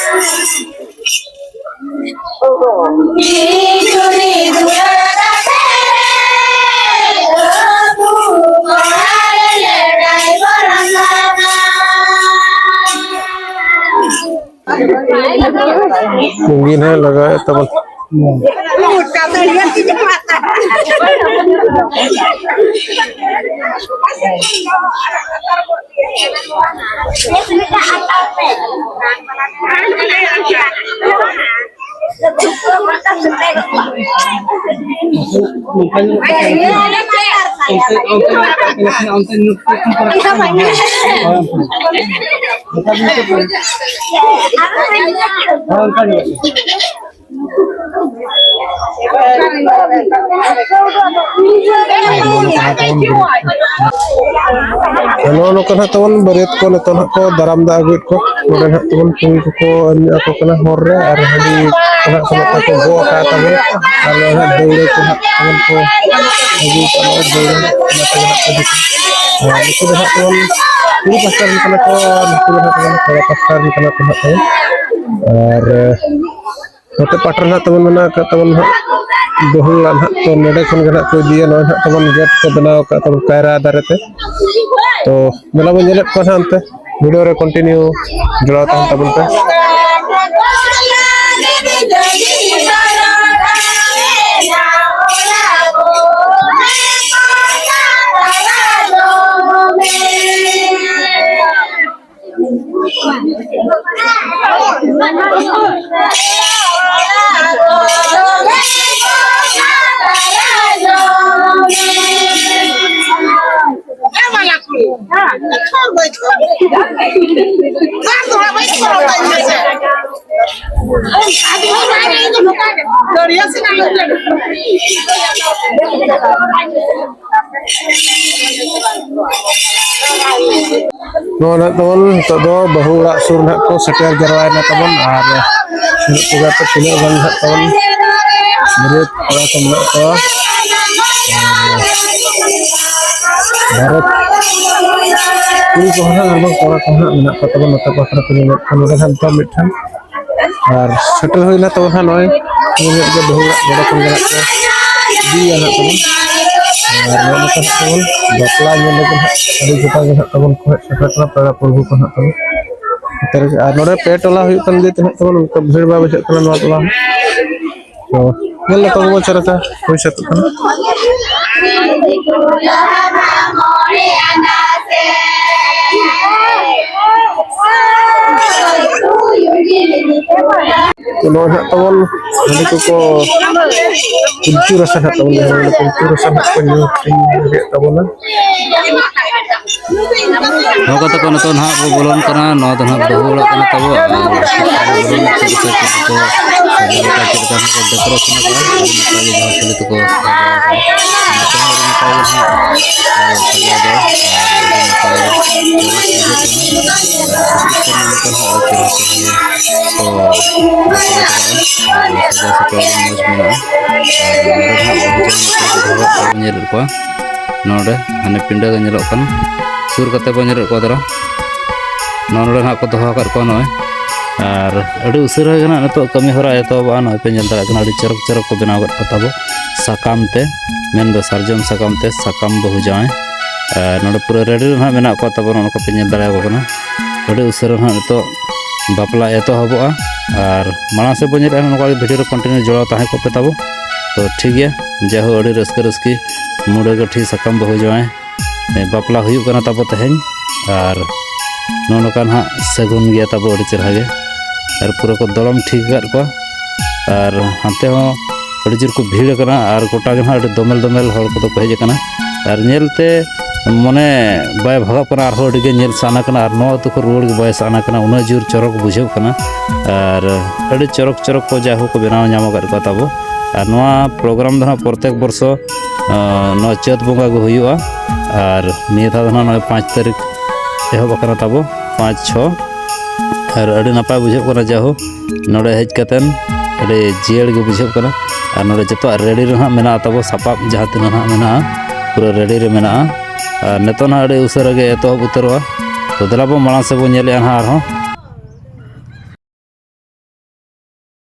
ᱩᱱᱤ ᱦᱚᱸ ᱞᱟᱜᱟᱣᱮᱫ ᱛᱟᱵᱚᱱ᱾ ᱱᱚᱜᱼᱚ ᱱᱚᱝᱠᱟ ᱱᱟᱦᱟᱜ ᱛᱟᱵᱚᱱ ᱵᱟᱹᱨᱭᱟᱹᱛ ᱠᱚ ᱱᱤᱛᱚᱜ ᱱᱟᱦᱟᱜ ᱠᱚ ᱫᱟᱨᱟᱢ ᱫᱟ ᱟᱹᱜᱩᱭᱮᱫ ᱠᱚ᱾ ᱱᱚᱰᱮ ᱱᱟᱦᱟᱜ ᱛᱟᱵᱚᱱ ᱠᱩᱲᱤ ᱠᱚᱠᱚ ᱮᱱᱮᱡ ᱟᱠᱚ ᱠᱟᱱᱟ ᱦᱚᱨ ᱨᱮ, ᱟᱨ ᱦᱟᱺᱰᱤ ᱠᱚ ᱱᱟᱦᱟᱜ ᱠᱚ ᱱᱚᱝᱠᱟ ᱠᱚ ᱜᱚᱜ ᱟᱠᱟᱫ ᱛᱟᱵᱚᱱ, ᱟᱨ ᱱᱚᱰᱮ ᱱᱟᱦᱟᱜ ᱫᱟᱹᱣᱲᱟᱹ ᱠᱚ ᱱᱟᱦᱟᱜ ᱛᱟᱵᱚᱱ ᱠᱚ ᱟᱹᱜᱩ ᱠᱟᱜᱼᱟ, ᱱᱚᱜᱼᱚᱭ ᱫᱟᱹᱣᱲᱟᱹ ᱚᱱᱟ ᱛᱮᱜᱮ ᱱᱟᱦᱟᱜ ᱠᱚ ᱦᱤᱡᱩᱜ ᱠᱟᱱᱟ᱾ ᱟᱨ ᱱᱩᱠᱩ ᱫᱚ ᱱᱟᱦᱟᱜ ᱛᱟᱵᱚᱱ ᱠᱩᱲᱤ ᱯᱟᱥᱴᱟ ᱨᱮᱱ ᱠᱟᱱᱟ ᱠᱚ, ᱟᱨ ᱱᱩᱠᱩ ᱫᱚ ᱱᱟᱦᱟᱜ ᱛᱟᱵᱚᱱ ᱠᱚᱲᱟ ᱯᱟᱥᱴᱟ ᱨᱮᱱ ᱠᱟᱱᱟ ᱠᱚ ᱱᱟᱦᱟᱜ ᱛᱟᱵᱚᱱ᱾ ᱟᱨ ᱱᱚᱛᱮ ᱯᱟᱴᱟ ᱨᱮ ᱱᱟᱦᱟᱜ ᱛᱟᱵᱚᱱ ᱢᱮᱱᱟᱜ ᱟᱠᱟᱫ ᱛᱟᱵᱚᱱ ᱱᱟᱦᱟᱜ ᱵᱟᱹᱦᱩ ᱚᱲᱟᱜ ᱱᱟᱦᱟᱜ, ᱛᱚ ᱱᱚᱰᱮ ᱠᱷᱚᱱ ᱜᱮ ᱱᱟᱦᱟᱜ ᱠᱚ ᱤᱫᱤᱭᱟ᱾ ᱱᱚᱜᱼᱚᱭ ᱱᱟᱦᱟᱜ ᱛᱟᱵᱚᱱ ᱜᱮᱴ ᱠᱚ ᱵᱮᱱᱟᱣ ᱟᱠᱟᱫ ᱛᱟᱵᱚᱱ ᱠᱟᱭᱨᱟ ᱫᱟᱨᱮ ᱛᱮ᱾ ᱛᱚ ᱢᱮᱞᱟ ᱵᱚᱱ ᱧᱮᱞᱮᱫ ᱠᱚᱣᱟ ᱱᱟᱦᱟᱜ ᱚᱱᱛᱮ, ᱵᱷᱤᱰᱤᱭᱳ ᱨᱮ ᱠᱚᱱᱴᱤᱱᱤᱭᱩ ᱡᱚᱲᱟᱣ ᱛᱟᱦᱮᱱ ᱛᱟᱵᱚᱱ ᱯᱮ᱾ ᱱᱚᱣᱟ ᱱᱟᱜ ᱛᱟᱵᱚᱱ ᱱᱤᱛᱚᱜ ᱫᱚ ᱵᱟᱹᱦᱩ ᱚᱲᱟᱜ ᱥᱩᱨ ᱱᱟᱜ ᱠᱚ ᱥᱮᱴᱮᱨ ᱡᱟᱨᱣᱟᱭᱮᱱᱟ ᱛᱟᱵᱚᱱ, ᱟᱨ ᱛᱤᱱᱟᱹᱜ ᱠᱚ ᱜᱟᱛᱮ ᱛᱤᱱᱟᱹᱜ ᱜᱟᱱ ᱱᱟᱜ ᱛᱟᱵᱚᱱ ᱵᱟᱹᱨᱭᱟᱹᱛ ᱠᱚᱲᱟ ᱠᱚ ᱢᱮᱱᱟᱜ ᱠᱚᱣᱟ, ᱟᱨ ᱵᱷᱟᱨᱚᱛ ᱠᱩᱲᱤ ᱠᱚᱦᱚᱸ ᱱᱟᱜ ᱟᱨ ᱵᱟᱝ ᱠᱚᱲᱟ ᱠᱚᱦᱚᱸ ᱱᱟᱜ ᱢᱮᱱᱟᱜ ᱠᱚᱣᱟ ᱛᱟᱵᱚᱱ ᱱᱚᱛᱮ ᱯᱟᱦᱴᱟ ᱨᱮ ᱛᱤᱱᱟᱹᱜ ᱜᱟᱱ ᱠᱷᱟᱱ ᱱᱚᱰᱮ ᱱᱟᱜ ᱱᱤᱛᱚᱜ ᱢᱤᱫᱴᱷᱮᱱ ᱟᱨ ᱥᱮᱴᱮᱨ ᱦᱩᱭᱱᱟ ᱛᱟᱵᱚᱱ ᱦᱟᱸᱜ ᱱᱚᱜᱼᱚᱭ ᱧᱮᱞ ᱧᱚᱜ ᱜᱮ ᱵᱟᱹᱦᱩ ᱚᱲᱟᱜ ᱱᱚᱰᱮ ᱠᱷᱚᱱ ᱜᱮ ᱦᱟᱸᱜ ᱠᱚ ᱤᱫᱤᱭᱟ ᱦᱟᱸᱜ ᱛᱟᱵᱚᱱ᱾ ᱟᱨ ᱱᱚᱜᱼᱚ ᱱᱚᱝᱠᱟ ᱦᱟᱸᱜ ᱛᱟᱵᱚᱱ ᱵᱟᱯᱞᱟ ᱧᱮᱞ ᱞᱟᱹᱜᱤᱫ ᱦᱟᱸᱜ ᱟᱹᱰᱤ ᱜᱚᱴᱟᱝ ᱜᱮ ᱦᱟᱸᱜ ᱛᱟᱵᱚᱱ ᱠᱚ ᱦᱮᱡ ᱥᱮᱴᱮᱨ ᱠᱟᱱᱟ ᱯᱮᱲᱟ ᱯᱨᱚᱵᱷᱩ ᱠᱚ ᱦᱟᱸᱜ ᱛᱟᱵᱚᱱ᱾ ᱱᱚᱛᱮ ᱨᱮᱜᱮ ᱟᱨ ᱱᱚᱰᱮ ᱯᱮ ᱴᱚᱞᱟ ᱦᱩᱭᱩᱜ ᱠᱟᱱ ᱜᱮ ᱛᱟᱦᱮᱸᱫ ᱛᱟᱵᱚᱱ, ᱚᱱᱠᱟ ᱵᱷᱤᱲ ᱵᱟᱭ ᱵᱩᱡᱷᱟᱹᱜ ᱠᱟᱱᱟ ᱱᱚᱣᱟ ᱴᱚᱞᱟ ᱦᱚᱸ᱾ ᱛᱚ ᱧᱮᱞ ᱞᱮᱠᱟ ᱵᱚᱱ ᱪᱮᱫ ᱞᱮᱠᱟ ᱦᱩᱭ ᱥᱟᱹᱛᱚᱜ ᱠᱟᱱᱟ᱾ ᱛᱚ ᱱᱚᱣᱟ ᱦᱟᱸᱜ ᱛᱟᱵᱚᱱ ᱦᱟᱺᱰᱤ ᱠᱚᱠᱚ ᱯᱤᱞᱪᱩ ᱨᱟᱥᱟ ᱦᱟᱸᱜ ᱛᱟᱵᱚᱱ, ᱡᱟᱦᱟᱸ ᱫᱚ ᱯᱤᱞᱪᱩ ᱨᱟᱥᱟ ᱦᱟᱸᱜ ᱠᱚ ᱧᱩ ᱦᱟᱹᱴᱤᱧ ᱞᱟᱹᱜᱤᱫ ᱛᱟᱵᱚᱱᱟ᱾ ᱱᱚᱣᱟ ᱠᱟᱛᱮ ᱠᱚ ᱱᱤᱛᱚᱜ ᱱᱟᱦᱟᱜ ᱵᱚ ᱵᱚᱞᱚᱱ ᱠᱟᱱᱟ᱾ ᱱᱚᱣᱟ ᱫᱚ ᱱᱟᱦᱟᱜ ᱵᱟᱹᱦᱩ ᱚᱲᱟᱜ ᱠᱟᱱᱟ ᱛᱟᱵᱚ᱾ ᱟᱨ ᱪᱮᱫ ᱞᱮᱠᱟ ᱪᱮᱫ ᱞᱮᱠᱟ ᱠᱚ ᱰᱮᱠᱳᱨᱮᱥᱚᱱ ᱟᱠᱟᱫᱼᱟ, ᱟᱹᱰᱤ ᱱᱟᱯᱟᱭ ᱜᱮ ᱡᱟᱦᱟᱸ ᱠᱷᱟᱹᱞᱤ ᱛᱮᱠᱚ ᱥᱟᱡᱟᱣ ᱟᱠᱟᱫᱼᱟ᱾ ᱱᱚᱛᱮ ᱦᱚᱸ ᱟᱹᱰᱤ ᱱᱟᱯᱟᱭ ᱜᱮ ᱱᱟᱦᱟᱜ ᱥᱟᱡᱟᱣ ᱫᱚ, ᱟᱨ ᱟᱹᱰᱤ ᱱᱟᱯᱟᱭ ᱜᱮ ᱪᱚᱨᱚᱥ ᱵᱩᱡᱷᱟᱹᱜ ᱠᱟᱱᱟ᱾ ᱟᱨ ᱠᱷᱟᱹᱞᱤ ᱛᱮ ᱱᱚᱝᱠᱟ ᱱᱟᱦᱟᱜ ᱟᱹᱰᱤ ᱪᱮᱦᱨᱟ ᱪᱮᱦᱨᱟ ᱜᱮ ᱠᱚ ᱰᱮᱠᱳᱨᱮᱴ ᱟᱠᱟᱫᱼᱟ᱾ ᱟᱨ ᱥᱟᱡᱟᱣ ᱥᱟᱯᱲᱟᱣ ᱟᱹᱰᱤ ᱢᱚᱡᱽ ᱢᱮᱱᱟᱜᱼᱟ᱾ ᱟᱨ ᱱᱚᱰᱮ ᱱᱟᱦᱟᱜ ᱵᱟᱹᱦᱩ ᱡᱟᱶᱟᱭ ᱱᱟᱯᱟᱭ ᱜᱮ ᱫᱚᱦᱚ ᱠᱟᱜ ᱠᱚ ᱧᱮᱞᱮᱫ ᱠᱚᱣᱟ᱾ ᱱᱚᱰᱮ ᱦᱟᱱᱮ ᱯᱤᱸᱰᱟᱹ ᱜᱮ ᱧᱮᱞᱚᱜ ᱠᱟᱱ, ᱥᱩᱨ ᱠᱟᱛᱮ ᱵᱚᱱ ᱧᱮᱞᱮᱫ ᱠᱚᱣᱟ ᱫᱟᱨᱟ᱾ ᱱᱚᱜᱼᱚ ᱱᱚᱰᱮ ᱱᱟᱦᱟᱜ ᱠᱚ ᱫᱚᱦᱚ ᱟᱠᱟᱫ ᱠᱚᱣᱟ ᱱᱚᱜᱼᱚᱭ᱾ ᱟᱨ ᱟᱹᱰᱤ ᱩᱥᱟᱹᱨᱟ ᱜᱮ ᱱᱟᱦᱟᱜ ᱱᱤᱛᱚᱜ ᱠᱟᱹᱢᱤ ᱦᱚᱨᱟ ᱮᱛᱚᱦᱚᱵᱚᱜᱼᱟ᱾ ᱱᱚᱜᱼᱚᱭ ᱯᱮ ᱧᱮᱞ ᱫᱟᱲᱮᱭᱟᱜ ᱠᱟᱱᱟ, ᱟᱹᱰᱤ ᱪᱚᱨᱚᱠ ᱪᱚᱨᱚᱠ ᱠᱚ ᱵᱮᱱᱟᱣ ᱟᱠᱟᱫ ᱠᱚ ᱛᱟᱵᱚ ᱥᱟᱠᱟᱢ ᱛᱮ, ᱢᱮᱱᱫᱚ ᱥᱟᱨᱡᱚᱢ ᱥᱟᱠᱟᱢ ᱛᱮ ᱥᱟᱠᱟᱢ ᱵᱟᱹᱦᱩ ᱡᱟᱶᱟᱭ᱾ ᱟᱨ ᱱᱚᱰᱮ ᱯᱩᱨᱟᱹ ᱨᱮᱰᱤ ᱨᱮ ᱱᱟᱦᱟᱜ ᱢᱮᱱᱟᱜ ᱠᱚᱣᱟ ᱛᱟᱵᱚ, ᱱᱚᱜᱼᱚ ᱱᱚᱝᱠᱟ ᱯᱮ ᱧᱮᱞ ᱫᱟᱲᱮᱭᱟᱠᱚ ᱠᱟᱱᱟ᱾ ᱟᱹᱰᱤ ᱩᱥᱟᱹᱨᱟ ᱱᱟᱦᱟᱜ ᱱᱤᱛᱚᱜ ᱵᱟᱯᱞᱟ ᱮᱛᱚᱦᱚᱵᱚᱜᱼᱟ᱾ ᱟᱨ ᱢᱟᱲᱟᱝ ᱥᱮᱫ ᱵᱚᱱ ᱧᱮᱞᱮᱫᱼᱟ, ᱱᱚᱝᱠᱟ ᱜᱮ ᱵᱷᱤᱰᱤᱭᱳ ᱨᱮ ᱠᱚᱱᱴᱤᱱᱤᱭᱩ ᱡᱚᱲᱟᱣ ᱛᱟᱦᱮᱸ ᱠᱚᱜ ᱯᱮ ᱛᱟᱵᱚ᱾ ᱛᱚ ᱴᱷᱤᱠ ᱜᱮᱭᱟ, ᱡᱟᱭᱦᱳᱠ ᱟᱹᱰᱤ ᱨᱟᱹᱥᱠᱟᱹ ᱨᱟᱹᱥᱠᱤ ᱢᱩᱰᱟᱹ ᱜᱟᱹᱴᱷᱤ ᱥᱟᱠᱟᱢ ᱵᱟᱹᱦᱩ ᱡᱟᱶᱟᱭ ᱵᱟᱯᱞᱟ ᱦᱩᱭᱩᱜ ᱠᱟᱱᱟ ᱛᱟᱵᱚ ᱛᱮᱦᱮᱧ᱾ ᱟᱨ ᱱᱚᱜᱼᱚ ᱱᱚᱝᱠᱟ ᱱᱟᱦᱟᱜ ᱥᱟᱹᱜᱩᱱ ᱜᱮᱭᱟ ᱛᱟᱵᱚ ᱟᱹᱰᱤ ᱪᱮᱦᱨᱟ ᱜᱮ᱾ ᱟᱨ ᱯᱩᱨᱟᱹ ᱠᱚ ᱫᱚᱲᱚᱢ ᱴᱷᱤᱠ ᱟᱠᱟᱫ ᱠᱚᱣᱟ᱾ ᱟᱨ ᱦᱟᱱᱛᱮ ᱦᱚᱸ ᱟᱹᱰᱤ ᱡᱳᱨ ᱠᱚ ᱵᱷᱤᱲ ᱟᱠᱟᱱᱟ ᱟᱨ ᱜᱚᱴᱟ ᱜᱮ ᱱᱟᱦᱟᱜ ᱟᱹᱰᱤ ᱫᱚᱢᱮᱞ ᱫᱚᱢᱮᱞ ᱦᱚᱲ ᱠᱚᱫᱚ ᱠᱚ ᱦᱮᱡ ᱟᱠᱟᱱᱟ᱾ ᱟᱨ ᱧᱮᱞᱛᱮ ᱢᱚᱱᱮ ᱵᱟᱭ ᱵᱷᱟᱜᱟᱜ ᱠᱟᱱᱟ, ᱟᱨᱦᱚᱸ ᱟᱹᱰᱤ ᱜᱮ ᱧᱮᱞ ᱥᱟᱱᱟ ᱠᱟᱱᱟ, ᱟᱨ ᱱᱚᱣᱟ ᱟᱹᱛᱩ ᱠᱷᱚᱱ ᱨᱩᱣᱟᱹᱲ ᱜᱮ ᱵᱟᱭ ᱥᱟᱱᱟ ᱠᱟᱱᱟ, ᱩᱱᱟᱹᱜ ᱡᱳᱨ ᱪᱚᱨᱚᱠ ᱵᱩᱡᱷᱟᱹᱜ ᱠᱟᱱᱟ᱾ ᱟᱨ ᱟᱹᱰᱤ ᱪᱚᱨᱚᱠ ᱪᱚᱨᱚᱠ ᱠᱚ ᱡᱟᱭᱦᱳᱠ ᱠᱚ ᱵᱮᱱᱟᱣ ᱧᱟᱢ ᱟᱠᱟᱫ ᱠᱚᱣᱟ ᱛᱟᱵᱚ᱾ ᱟᱨ ᱱᱚᱣᱟ ᱯᱨᱳᱜᱨᱟᱢ ᱫᱚ ᱦᱟᱸᱜ ᱯᱨᱚᱛᱮᱠ ᱵᱚᱨᱥᱚ, ᱟᱸ, ᱱᱚᱣᱟ ᱪᱟᱹᱛ ᱵᱚᱸᱜᱟ ᱜᱮ ᱦᱩᱭᱩᱜᱼᱟ᱾ ᱟᱨ ᱱᱤᱭᱟᱹ ᱫᱷᱟᱣ ᱫᱚ ᱦᱟᱸᱜ ᱱᱚᱜᱼᱚᱭ ᱯᱟᱸᱪ ᱛᱟᱹᱨᱤᱠᱷ ᱮᱦᱚᱵ ᱟᱠᱟᱱᱟ ᱛᱟᱵᱚ, ᱯᱟᱸᱪ ᱪᱷᱚ᱾ ᱟᱨ ᱟᱹᱰᱤ ᱱᱟᱯᱟᱭ ᱵᱩᱡᱷᱟᱹᱜ ᱠᱟᱱᱟ, ᱡᱟᱭᱦᱳᱠ ᱱᱚᱰᱮ ᱦᱮᱡ ᱠᱟᱛᱮᱱ ᱟᱹᱰᱤ ᱡᱤᱭᱟᱹᱲ ᱜᱮ ᱵᱩᱡᱷᱟᱹᱜ ᱠᱟᱱᱟ᱾ ᱟᱨ ᱱᱚᱰᱮ ᱡᱚᱛᱚᱣᱟᱜ ᱨᱮᱰᱤ ᱨᱮ ᱦᱟᱸᱜ ᱢᱮᱱᱟᱜᱼᱟ ᱛᱟᱵᱚ, ᱥᱟᱯᱟᱵ ᱡᱟᱦᱟᱸ ᱛᱤᱱᱟᱹᱜ ᱦᱟᱸᱜ ᱢᱮᱱᱟᱜᱼᱟ, ᱯᱩᱨᱟᱹ ᱨᱮᱰᱤ ᱨᱮ ᱢᱮᱱᱟᱜᱼᱟ᱾ ᱟᱨ ᱱᱤᱛᱚᱜ ᱱᱟᱦᱟᱜ ᱟᱹᱰᱤ ᱩᱥᱟᱹᱨᱟ ᱜᱮ ᱮᱛᱚᱦᱚᱵ ᱩᱛᱟᱹᱨᱚᱜᱼᱟ᱾ ᱛᱚ ᱫᱮᱞᱟ ᱵᱚ ᱢᱟᱲᱟᱝ ᱥᱮᱫ ᱵᱚᱱ ᱧᱮᱞᱮᱜᱼᱟ ᱱᱟᱦᱟᱜ ᱟᱨᱦᱚᱸ᱾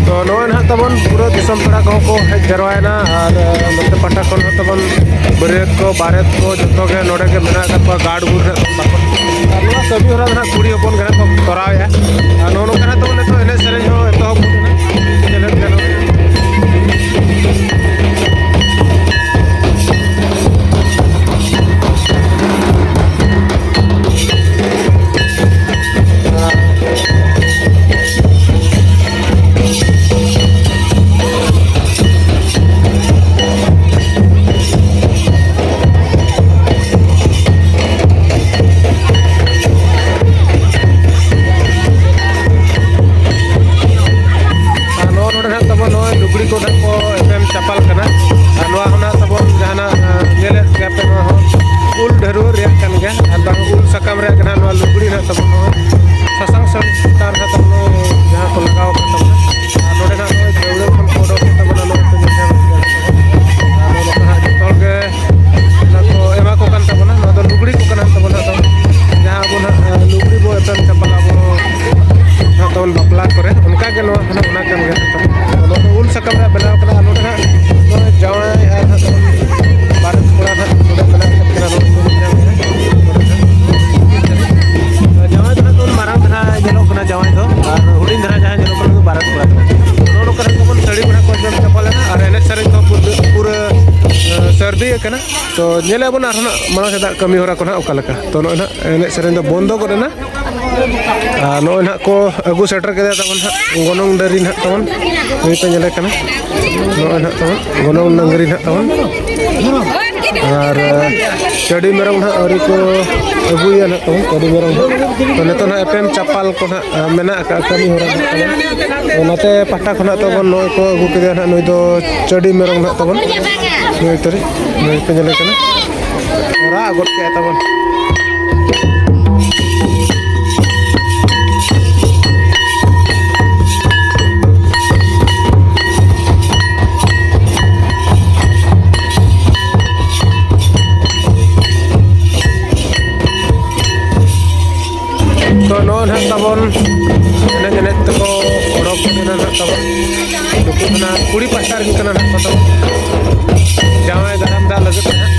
ᱛᱚ ᱱᱚᱜᱼᱚᱭ ᱱᱟᱦᱟᱜ ᱛᱟᱵᱚᱱ ᱯᱩᱨᱟᱹ ᱫᱤᱥᱚᱢ ᱯᱮᱲᱟ ᱠᱚᱦᱚᱸ ᱠᱚ ᱦᱮᱡ ᱡᱟᱨᱣᱟᱭᱮᱱᱟ, ᱟᱨ ᱱᱚᱛᱮ ᱯᱟᱦᱴᱟ ᱠᱷᱚᱱ ᱦᱚᱸ ᱛᱟᱵᱚᱱ ᱵᱟᱹᱨᱭᱟᱹᱛ ᱠᱚ ᱵᱟᱨᱮᱛ ᱠᱚ ᱡᱚᱛᱚ ᱜᱮ ᱱᱚᱰᱮ ᱜᱮ ᱢᱮᱱᱟᱜ ᱟᱠᱟᱫ ᱠᱚᱣᱟ, ᱜᱟᱲ ᱜᱩᱲ ᱨᱮ ᱛᱟᱵᱚᱱ᱾ ᱟᱨ ᱱᱚᱣᱟ ᱠᱟᱹᱢᱤ ᱦᱚᱨᱟ ᱫᱚ ᱱᱟᱦᱟᱜ ᱠᱩᱲᱤ ᱦᱚᱯᱚᱱ ᱜᱮ ᱱᱟᱦᱟᱜ ᱠᱚ ᱛᱚᱨᱟᱣᱮᱫᱼᱟ᱾ ᱟᱨ ᱱᱚᱜᱼᱚ ᱱᱚᱝᱠᱟ ᱱᱟᱦᱟᱜ ᱛᱟᱵᱚᱱ ᱱᱤᱛᱚᱜ ᱮᱱᱮᱡ ᱥᱮᱨᱮᱧ ᱦᱚᱸ ᱮᱛᱚᱦᱚᱵ ᱜᱚᱫ ᱮᱱᱟ᱾ ᱧᱮᱞᱮᱫ ᱜᱮᱭᱟ ᱱᱚᱜᱼᱚᱭ᱾ ᱟᱨ ᱱᱚᱜᱼᱚ ᱱᱚᱰᱮ ᱱᱟᱦᱟᱜ ᱛᱟᱵᱚᱱ ᱱᱚᱜᱼᱚᱭ ᱞᱩᱜᱽᱲᱤ ᱠᱚ ᱱᱟᱦᱟᱜ ᱠᱚ ᱮᱯᱮᱢ ᱪᱟᱯᱟᱞ ᱠᱟᱱᱟ᱾ ᱟᱨ ᱱᱚᱣᱟ ᱦᱚᱸ ᱱᱟᱦᱟᱜ ᱛᱟᱵᱚᱱ ᱡᱟᱦᱟᱱᱟᱜ, ᱟᱸ, ᱧᱮᱞᱮᱫ ᱜᱮᱭᱟ ᱯᱮ, ᱱᱚᱣᱟ ᱦᱚᱸ ᱩᱞ ᱰᱷᱟᱹᱨᱣᱟᱹᱜ ᱨᱮᱭᱟᱜ ᱠᱟᱱ ᱜᱮᱭᱟ᱾ ᱟᱨ ᱵᱟᱝ ᱩᱞ ᱥᱟᱠᱟᱢ ᱨᱮᱭᱟᱜ ᱜᱮ ᱱᱟᱦᱟᱜ ᱱᱚᱣᱟ ᱞᱩᱜᱽᱲᱤ ᱱᱟᱦᱟᱜ ᱛᱟᱵᱚᱱ ᱱᱚᱜᱼᱚᱭ ᱥᱟᱥᱟᱝ ᱥᱟᱹᱲᱤ ᱪᱮᱛᱟᱱ ᱨᱮ ᱱᱟᱦᱟᱜ ᱛᱟᱵᱚᱱ ᱱᱚᱜᱼᱚᱭ ᱡᱟᱦᱟᱸ ᱠᱚ ᱞᱟᱜᱟᱣ ᱟᱠᱟᱫ ᱛᱟᱵᱚᱱᱟ᱾ ᱟᱨ ᱱᱚᱰᱮ ᱱᱟᱦᱟᱜ ᱱᱚᱜᱼᱚᱭ ᱫᱟᱹᱣᱲᱟᱹ ᱠᱷᱚᱱ ᱠᱚ ᱚᱰᱚᱠ ᱠᱟᱛᱮ ᱵᱚᱱᱟ ᱱᱚᱜᱼᱚᱭ ᱯᱮ ᱧᱮᱞ ᱧᱟᱢᱮᱫ ᱜᱮᱭᱟ᱾ ᱟᱨ ᱱᱚᱜᱼᱚ ᱱᱚᱝᱠᱟ ᱱᱟᱦᱟᱜ ᱡᱚᱛᱚ ᱦᱚᱲ ᱜᱮ ᱚᱱᱟ ᱠᱚ ᱮᱢᱟ ᱠᱚ ᱠᱟᱱ ᱛᱟᱵᱚᱱᱟ᱾ ᱱᱚᱣᱟ ᱫᱚ ᱞᱩᱜᱽᱲᱤ ᱠᱚ ᱠᱟᱱᱟ ᱛᱟᱵᱚᱱᱟ᱾ ᱟᱫᱚ ᱡᱟᱦᱟᱸ ᱟᱵᱚ ᱱᱟᱦᱟᱜ, ᱟᱸ, ᱞᱩᱜᱽᱲᱤ ᱵᱚ ᱮᱯᱮᱢ ᱪᱟᱯᱟᱞᱟ ᱟᱵᱚ ᱱᱟᱦᱟᱜ ᱛᱟᱵᱚᱱ ᱵᱟᱯᱞᱟ ᱠᱚᱨᱮ, ᱚᱱᱠᱟ ᱜᱮ ᱱᱚᱣᱟ ᱦᱚᱸ ᱱᱟᱦᱟᱜ ᱚᱱᱟ ᱠᱟᱱ ᱜᱮᱭᱟ ᱱᱟᱦᱟᱜ ᱛᱟᱵᱚᱱ᱾ ᱟᱫᱚ ᱱᱚᱣᱟ ᱫᱚ ᱩᱞ ᱥᱟᱠᱟᱢ ᱨᱮᱭᱟᱜ ᱵᱮᱱᱟᱣ ᱠᱟᱱᱟ᱾ ᱟᱨ ᱱᱚᱰᱮ ᱱᱟᱦᱟᱜ ᱱᱚᱜᱼᱚᱭ ᱡᱟᱶᱟᱭ ᱟᱨ ᱱᱟᱦᱟᱜ ᱛᱟᱵᱚᱱ ᱵᱟᱨᱮᱛ ᱠᱚᱲᱟ ᱱᱟᱦᱟᱜ ᱱᱚᱰᱮ ᱢᱮᱱᱟᱜ ᱟᱠᱟᱫ ᱠᱤᱱᱟ ᱱᱚᱰᱮ ᱠᱚ ᱧᱮᱞ ᱧᱟᱢᱮᱫᱼᱟ᱾ ᱱᱚᱰᱮ ᱱᱟᱦᱟᱜ ᱡᱟᱶᱟᱭ ᱫᱚ ᱱᱟᱦᱟᱜ ᱛᱟᱵᱚᱱ ᱢᱟᱨᱟᱝ ᱫᱷᱟᱨᱟ ᱧᱮᱞᱚᱜ ᱠᱟᱱᱟ, ᱡᱟᱶᱟᱭ ᱫᱚ, ᱟᱨ ᱦᱩᱰᱤᱧ ᱫᱷᱟᱨᱟ ᱡᱟᱦᱟᱸᱭ ᱧᱮᱞᱚᱜ ᱠᱟᱱᱟ ᱩᱱᱤ ᱫᱚ ᱵᱟᱨᱮᱛ ᱠᱚᱲᱟ ᱠᱟᱱᱟᱭ᱾ ᱱᱚᱰᱮ ᱦᱩᱭ ᱟᱠᱟᱱᱟ᱾ ᱛᱚ ᱧᱮᱞᱮᱫ ᱵᱚᱱ ᱟᱨᱦᱚᱸ ᱱᱟᱜ ᱢᱟᱲᱟᱝ ᱥᱮᱫᱟᱜ ᱠᱟᱹᱢᱤ ᱦᱚᱨᱟ ᱠᱚ ᱱᱟᱜ ᱚᱠᱟ ᱞᱮᱠᱟ᱾ ᱛᱚ ᱱᱚᱜᱼᱚᱭ ᱱᱟᱜ ᱮᱱᱮᱡ ᱥᱮᱨᱮᱧ ᱫᱚ ᱵᱚᱱᱫᱚ ᱜᱚᱫ ᱮᱱᱟ᱾ ᱟᱨ ᱱᱚᱜᱼᱚᱭ ᱱᱟᱜ ᱠᱚ ᱟᱹᱜᱩ ᱥᱮᱴᱮᱨ ᱠᱮᱫᱟ ᱛᱟᱵᱚᱱ ᱱᱟᱜ ᱜᱚᱱᱚᱝ ᱰᱟᱹᱝᱨᱤ ᱱᱟᱜ ᱛᱟᱵᱚᱱ᱾ ᱱᱩᱭ ᱯᱮ ᱧᱮᱞᱮ ᱠᱟᱱᱟ, ᱱᱚᱜᱼᱚᱭ ᱱᱟᱜ ᱛᱟᱵᱚᱱ ᱜᱚᱱᱚᱝ ᱰᱟᱹᱝᱨᱤ ᱱᱟᱜ ᱛᱟᱵᱚᱱ᱾ ᱟᱨ ᱪᱟᱹᱰᱤ ᱢᱮᱨᱚᱢ ᱱᱟᱜ ᱟᱹᱣᱨᱤ ᱠᱚ ᱟᱹᱜᱩᱭᱟ ᱱᱟᱜ ᱛᱟᱵᱚᱱ, ᱪᱟᱹᱰᱤ ᱢᱮᱨᱚᱢ ᱱᱟᱜ᱾ ᱛᱚ ᱱᱤᱛᱚᱜ ᱱᱟᱜ ᱮᱯᱮᱢ ᱪᱟᱯᱟᱞ ᱠᱚ ᱱᱟᱜ ᱢᱮᱱᱟᱜ ᱟᱠᱟᱫ ᱠᱟᱹᱢᱤ ᱦᱚᱨᱟ ᱱᱟᱜ ᱛᱟᱵᱚᱱ᱾ ᱛᱚ ᱱᱚᱛᱮ ᱯᱟᱦᱴᱟ ᱠᱷᱚᱱᱟᱜ ᱛᱟᱵᱚᱱ ᱱᱚᱜᱼᱚᱭ ᱠᱚ ᱟᱹᱜᱩ ᱠᱮᱫᱮᱭᱟ ᱱᱟᱜ, ᱱᱩᱭ ᱫᱚ ᱪᱟᱹᱰᱤ ᱢᱮᱨᱚᱢ ᱱᱟᱜ ᱛᱟᱵᱚᱱ᱾ ᱱᱩᱭ ᱛᱟᱹᱨᱤ, ᱱᱩᱭ ᱯᱮ ᱧᱮᱞᱮ ᱠᱟᱱᱟ, ᱨᱟᱜ ᱜᱚᱫ ᱠᱮᱫ ᱛᱟᱵᱚᱱ᱾ ᱛᱚ ᱱᱚᱜᱼᱚᱭ ᱱᱟᱦᱟᱜ ᱛᱟᱵᱚᱱ ᱮᱱᱮᱡ ᱮᱱᱮᱡ ᱛᱮᱠᱚ ᱚᱰᱚᱠ ᱮᱱᱟ ᱱᱟᱦᱟᱜ ᱛᱟᱵᱚᱱ᱾ ᱱᱩᱠᱩ ᱫᱚ ᱱᱟᱦᱟᱜ ᱠᱩᱲᱤ ᱯᱟᱦᱴᱟ ᱨᱮᱱ ᱠᱟᱱᱟ ᱱᱟᱦᱟᱜ ᱠᱚ ᱛᱟᱵᱚᱱ᱾ ᱡᱟᱶᱟᱭ ᱫᱟᱨᱟᱢ ᱫᱟᱜ ᱞᱟᱹᱜᱤᱫ ᱛᱮ ᱱᱟᱦᱟᱜ᱾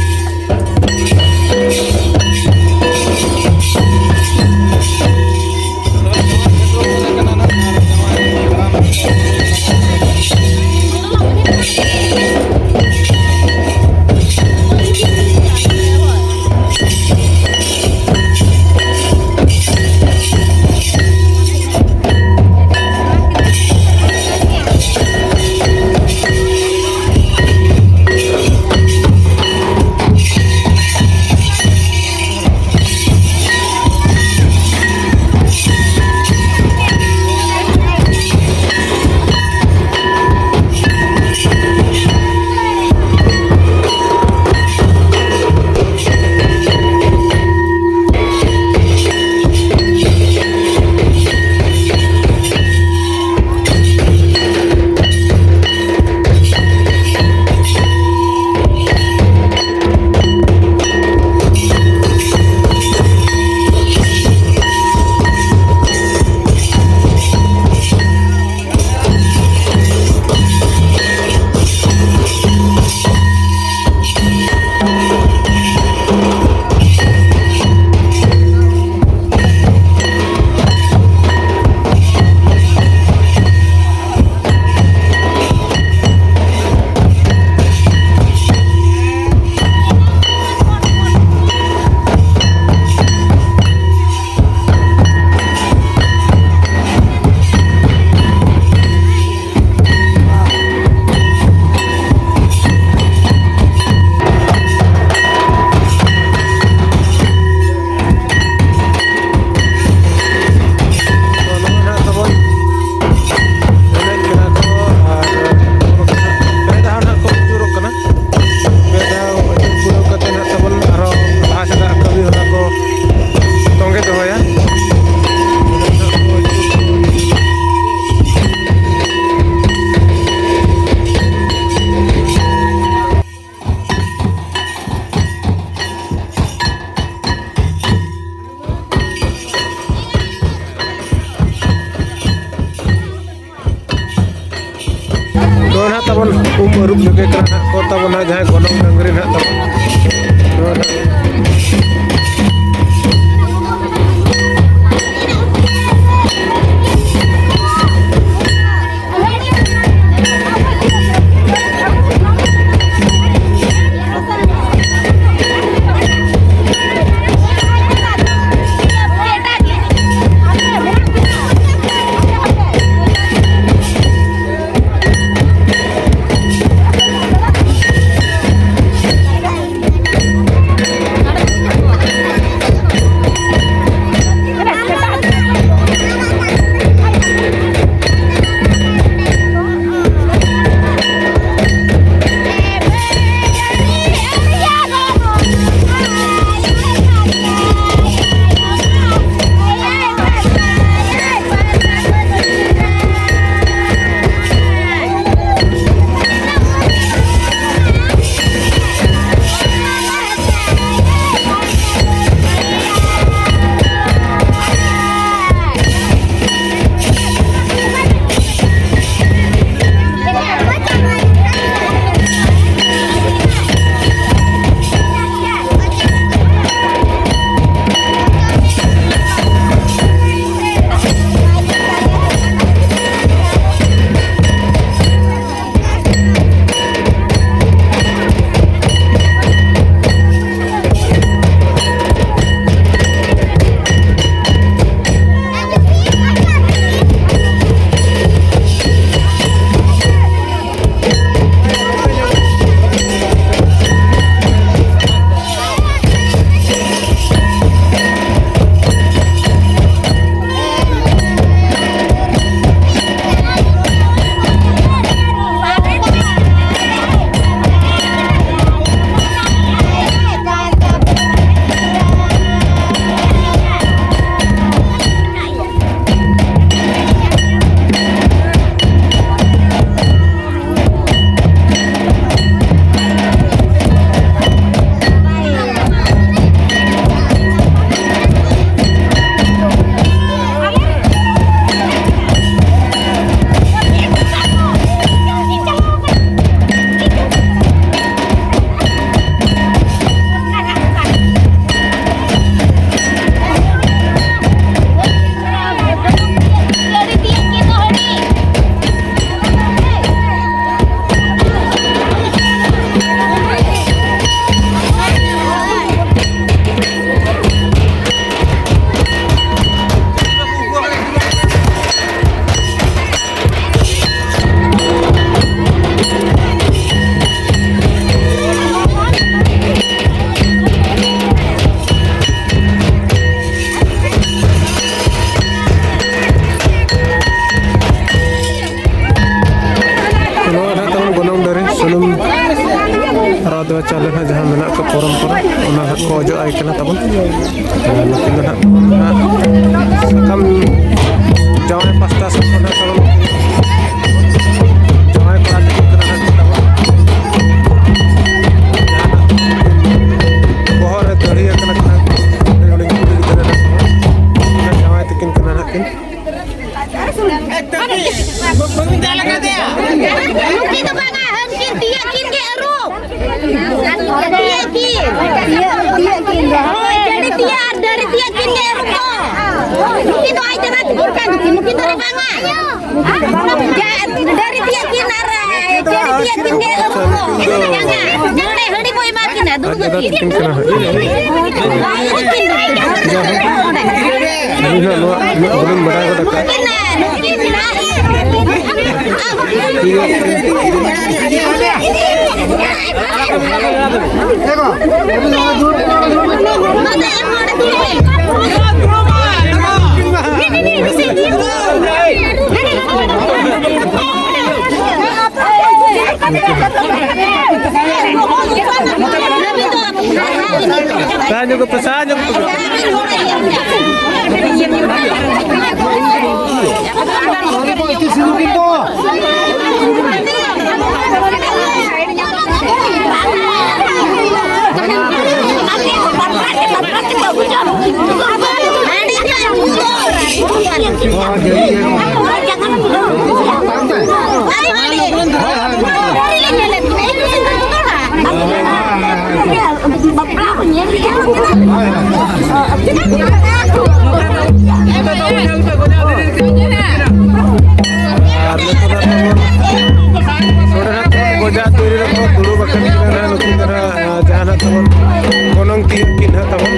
ᱩᱢ ᱟᱹᱨᱩᱵ ᱧᱚᱜᱮ ᱠᱟᱱᱟ ᱦᱟᱸᱜ ᱠᱚ ᱛᱟᱵᱚᱱ ᱦᱟᱸᱜ, ᱡᱟᱦᱟᱸᱭ ᱜᱚᱱᱚᱝ ᱰᱟᱹᱝᱨᱤ ᱱᱟᱦᱟᱜ ᱛᱟᱵᱚᱱ᱾ ᱱᱚᱣᱟ ᱱᱟᱦᱟᱜ ᱪᱟᱣᱞᱮ ᱱᱟᱦᱟᱜ ᱡᱟᱦᱟᱸ ᱢᱮᱱᱟᱜ ᱠᱚ ᱯᱚᱨᱚᱢᱯᱚᱨᱟ, ᱚᱱᱟ ᱱᱟᱦᱟᱜ ᱠᱚ ᱚᱡᱚᱜ ᱟᱭ ᱠᱟᱱᱟ ᱛᱟᱵᱚᱱ᱾ ᱟᱨ ᱱᱩᱠᱤᱱ ᱫᱚ ᱱᱟᱦᱟᱜ ᱛᱟᱵᱚᱱ ᱱᱟᱦᱟᱜ ᱥᱟᱠᱟᱢ ᱡᱟᱶᱟᱭ ᱯᱟᱥᱴᱟ ᱥᱮᱫ ᱠᱷᱚᱱ ᱱᱟᱦᱟᱜ ᱛᱟᱵᱚᱱ ᱡᱟᱶᱟᱭ ᱠᱚᱲᱟ ᱛᱟᱹᱠᱤᱱ ᱠᱟᱱᱟ ᱱᱟᱦᱟᱜ ᱛᱟᱵᱚᱱ᱾ ᱡᱟᱦᱟᱸ ᱱᱟᱦᱟᱜ ᱵᱚᱦᱚᱜ ᱨᱮ ᱫᱟᱹᱲᱦᱤ ᱟᱠᱟᱱᱟ ᱠᱟᱱᱟ, ᱦᱩᱰᱤᱧ ᱦᱩᱰᱤᱧ ᱠᱩᱲᱤ ᱜᱤᱫᱽᱨᱟᱹ ᱱᱟᱦᱟᱜ ᱛᱟᱵᱚᱱ᱾ ᱡᱟᱶᱟᱭ ᱛᱟᱹᱠᱤᱱ ᱠᱟᱱᱟ ᱱᱟᱦᱟᱜ ᱠᱤᱱ᱾ ᱱᱩᱠᱤᱱ ᱫᱚ ᱵᱟᱝᱟ, ᱦᱟᱹᱱᱠᱤᱱ ᱛᱤᱭᱟᱹᱜ ᱠᱤᱱ ᱜᱮ ᱟᱹᱨᱩᱵ᱾ ᱛᱤᱭᱟᱹᱜ ᱠᱤᱱ᱾ ᱛᱤᱭᱟᱹᱜ, ᱛᱤᱭᱟᱹᱜ ᱠᱤᱱ ᱫᱚ᱾ ᱦᱳᱭ, ᱰᱟᱹᱰᱤ ᱛᱤᱭᱟᱹᱜ ᱟᱨ ᱰᱟᱹᱰᱤ ᱛᱤᱭᱟᱹᱜ ᱠᱤᱱ ᱜᱮ ᱟᱹᱨᱩᱵ ᱠᱚ᱾ ᱱᱩᱠᱤᱱ ᱫᱚ ᱟᱡ ᱫᱟᱫᱟ ᱛᱟᱹᱠᱤᱱ ᱠᱟᱱ ᱜᱮᱠᱤᱱ, ᱱᱩᱠᱤᱱ ᱫᱚ ᱵᱟᱝᱟ᱾ ᱡᱟ, ᱰᱟᱹᱰᱤ ᱛᱤᱭᱟᱹᱜ ᱠᱤᱱ ᱟᱨ ᱰᱟᱹᱰᱤ ᱛᱤᱭᱟᱹᱜ ᱠᱤᱱ ᱜᱮ ᱟᱹᱨᱩᱵ ᱠᱚ᱾ ᱱᱚᱰᱮ ᱦᱟᱹᱰᱤ ᱵᱚ ᱮᱢᱟ ᱠᱤᱱᱟ, ᱫᱩᱲᱩᱵ ᱟᱹᱠᱤᱱ᱾ ᱟᱡ ᱫᱟᱫᱟ ᱛᱟᱹᱠᱤᱱ ᱠᱟᱱᱟ ᱦᱟᱸᱜ᱾ ᱟᱹᱞᱤᱧ ᱦᱚᱸ ᱱᱚᱣᱟ ᱩᱱᱟᱹᱜ ᱵᱟᱹᱞᱤᱧ ᱵᱟᱰᱟᱭ ᱜᱚᱫ ᱟᱠᱟᱫᱼᱟ᱾ ᱥᱟᱦᱟ ᱧᱚᱜᱚᱜ ᱯᱮ, ᱥᱟᱦᱟ ᱧᱚᱜᱚᱜ ᱯᱮ᱾ ᱟᱨ ᱱᱤᱛᱚᱜ ᱫᱚ ᱱᱚᱰᱮ ᱦᱟᱸᱜ ᱜᱚᱡᱟ ᱛᱤᱨᱤ ᱨᱮᱠᱚ ᱫᱩᱲᱩᱵ ᱟᱠᱟᱱ ᱠᱤᱱᱟ ᱱᱟᱦᱟᱜ, ᱱᱩᱠᱤᱱ ᱫᱚ ᱱᱟᱦᱟᱜ, ᱡᱟᱦᱟᱱᱟᱜ ᱛᱟᱵᱚᱱ ᱜᱚᱱᱚᱝ ᱛᱤᱭᱳᱜ ᱠᱤᱱ ᱱᱟᱦᱟᱜ ᱛᱟᱵᱚᱱ᱾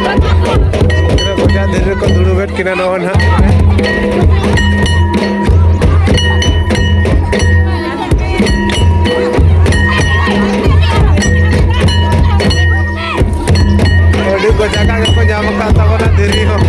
ᱜᱚᱡᱟ ᱫᱷᱤᱨᱤ ᱨᱮᱠᱚ ᱫᱩᱲᱩᱵᱮᱫ ᱠᱤᱱᱟ ᱱᱚᱜᱼᱚᱭ ᱱᱟᱦᱟᱜ᱾ ᱟᱹᱰᱤ ᱠᱚ ᱡᱟᱭᱜᱟ ᱜᱮᱠᱚ ᱧᱟᱢ ᱟᱠᱟᱫ ᱛᱟᱵᱚᱱᱟ ᱫᱷᱤᱨᱤ ᱦᱚᱸ᱾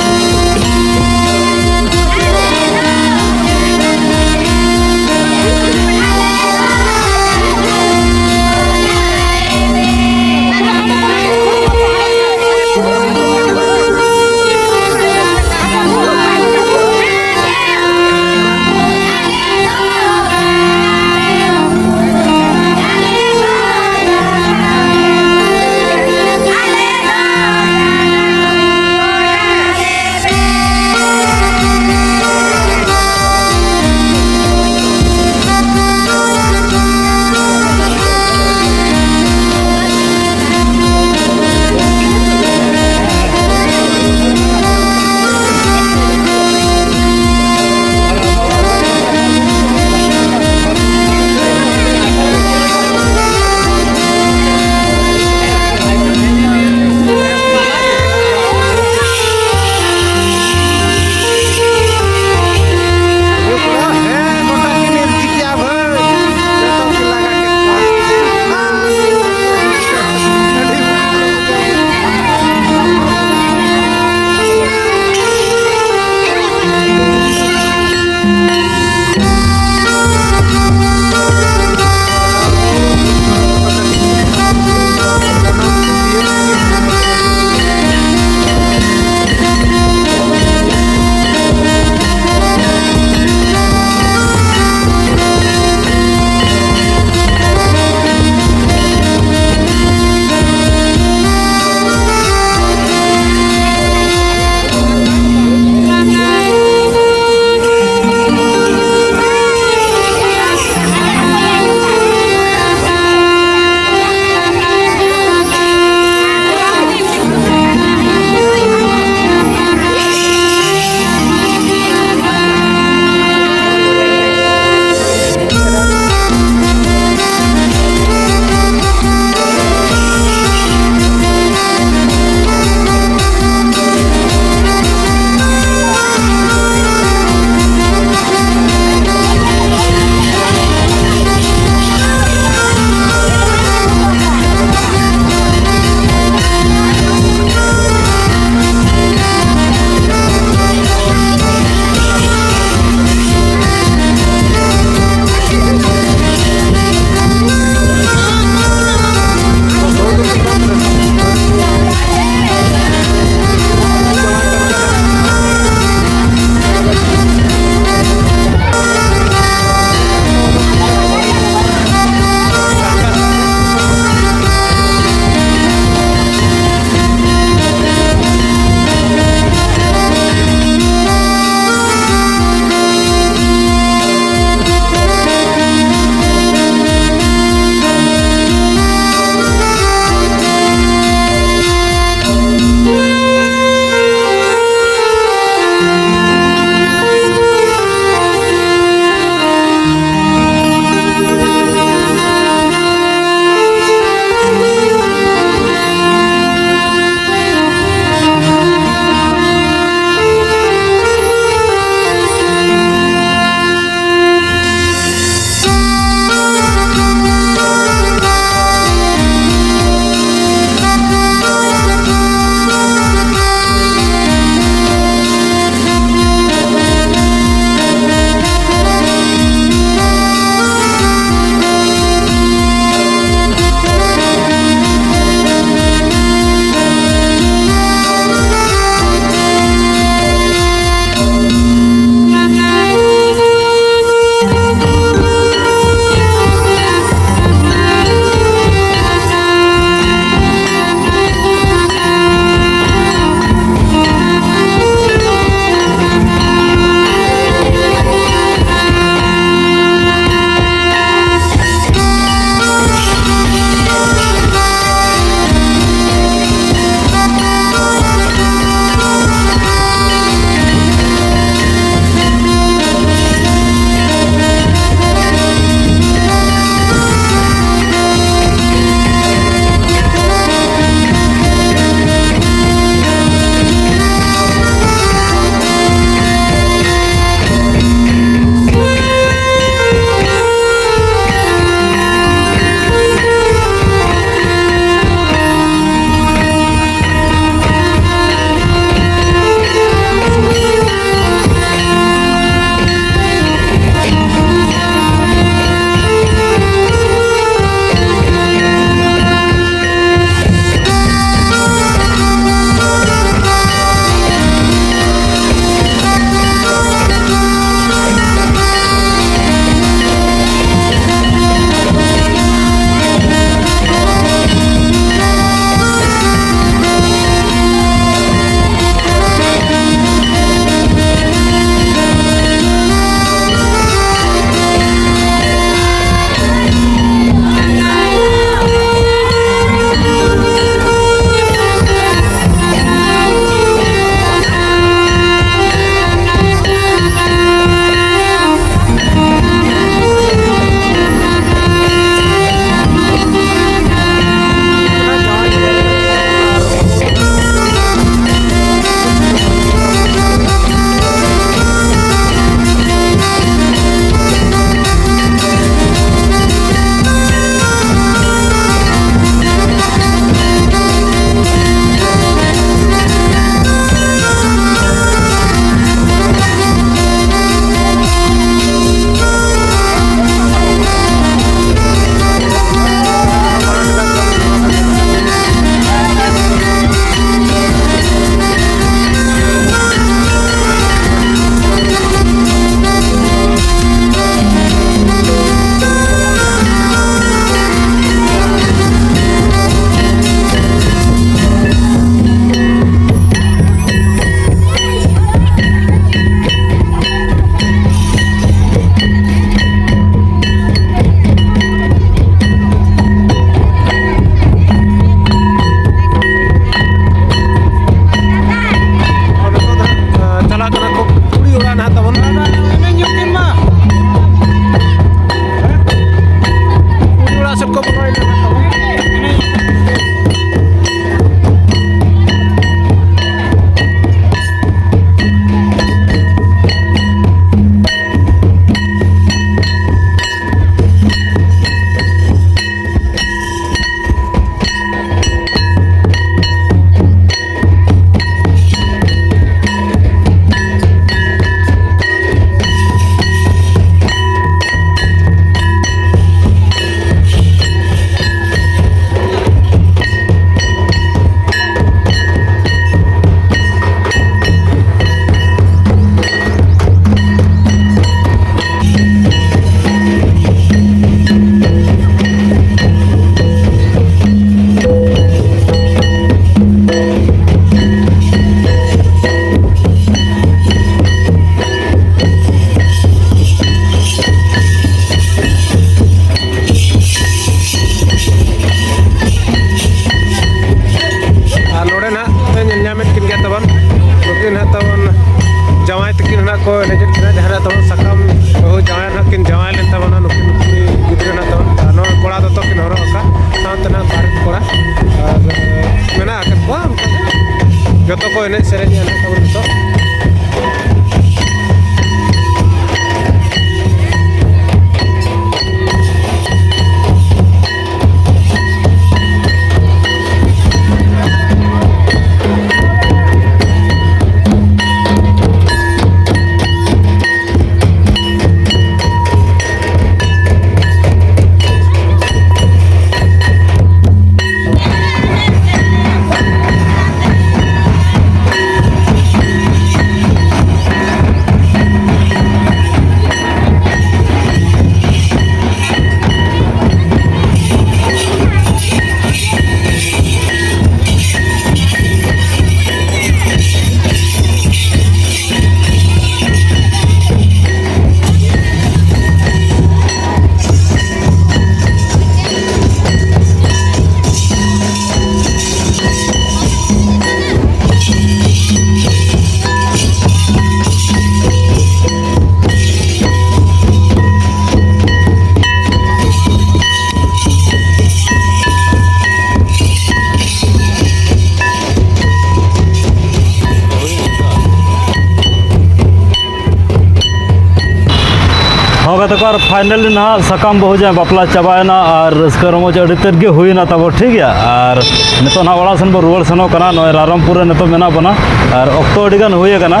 ᱛᱟᱠᱚ ᱟᱨ finally ᱱᱟᱦᱟᱜ ᱥᱟᱠᱟᱢ ᱵᱟᱹᱦᱩ ᱡᱟᱶᱟᱭ ᱵᱟᱯᱞᱟ ᱪᱟᱵᱟᱭᱮᱱᱟ ᱟᱨ ᱨᱟᱹᱥᱠᱟᱹ ᱨᱚᱢᱚᱡᱽ ᱟᱹᱰᱤ ᱛᱮᱫ ᱜᱮ ᱦᱩᱭᱱᱟ ᱛᱟᱵᱚ, ᱴᱷᱤᱠ ᱜᱮᱭᱟ᱾ ᱟᱨ ᱱᱤᱛᱚᱜ ᱱᱟᱦᱟᱜ ᱚᱲᱟᱜ ᱥᱮᱱ ᱵᱚ ᱨᱩᱣᱟᱹᱲ ᱥᱮᱱᱚᱜ ᱠᱟᱱᱟ᱾ ᱱᱚᱜᱼᱚᱭ ᱨᱟᱭᱨᱚᱝᱯᱩᱨ ᱨᱮ ᱱᱤᱛᱚᱜ ᱢᱮᱱᱟᱜ ᱵᱚᱱᱟ ᱟᱨ ᱚᱠᱛᱚ ᱟᱹᱰᱤ ᱜᱟᱱ ᱦᱩᱭ ᱟᱠᱟᱱᱟ,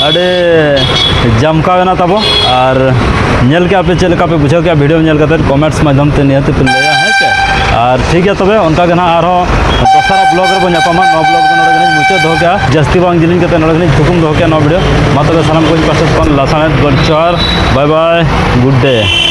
ᱟᱹᱰᱤ ᱡᱟᱢᱠᱟᱣ ᱮᱱᱟ ᱛᱟᱵᱚ᱾ ᱟᱨ ᱧᱮᱞ ᱠᱮᱜᱼᱟ ᱯᱮ ᱪᱮᱫ ᱞᱮᱠᱟ ᱯᱮ ᱵᱩᱡᱷᱟᱹᱣ ᱠᱮᱜᱼᱟ video ᱧᱮᱞ ᱠᱟᱛᱮᱫ, comments ᱢᱟᱫᱽᱫᱷᱚᱢ ᱛᱮ ᱱᱤᱦᱟᱹᱛ ᱯᱮ ᱞᱟᱹᱭᱟ, ᱦᱮᱸ ᱥᱮ᱾ ᱟᱨ ᱴᱷᱤᱠ ᱜᱮᱭᱟ, ᱛᱚᱵᱮ ᱚᱱᱠᱟ ᱜᱮ ᱱᱟᱦᱟᱜ ᱟᱨᱦᱚᱸ ᱫᱚᱥᱟᱨᱟᱜ vlog ᱨᱮᱵᱚᱱ ᱧᱟᱯᱟᱢᱟ᱾ ᱱᱚᱣᱟ vlog ᱫᱚ ᱱᱚᱰᱮ ᱜᱮᱞᱤᱧ ᱢᱩᱪᱟᱹᱫ ᱫᱚᱦᱚ ᱠᱮᱜᱼᱟ, ᱡᱟᱹᱥᱛᱤ ᱵᱟᱝ ᱡᱤᱞᱤᱧ ᱠᱟᱛᱮ ᱱᱚᱰᱮ ᱜᱮᱞᱤᱧ ᱛᱷᱩᱠᱩᱢ ᱫᱚᱦᱚ ᱠᱮᱜᱼᱟ ᱱᱚᱣᱟ video᱾ ᱢᱟ ᱛᱚᱵᱮ ᱥᱟᱱᱟᱢ ᱠᱚᱧ ᱯᱟᱥᱮ ᱠᱷᱚᱱ ᱞᱟᱥᱟᱲᱦᱮᱫ ᱜᱚᱰ ᱡᱚᱦᱟᱨ, bye bye, good day᱾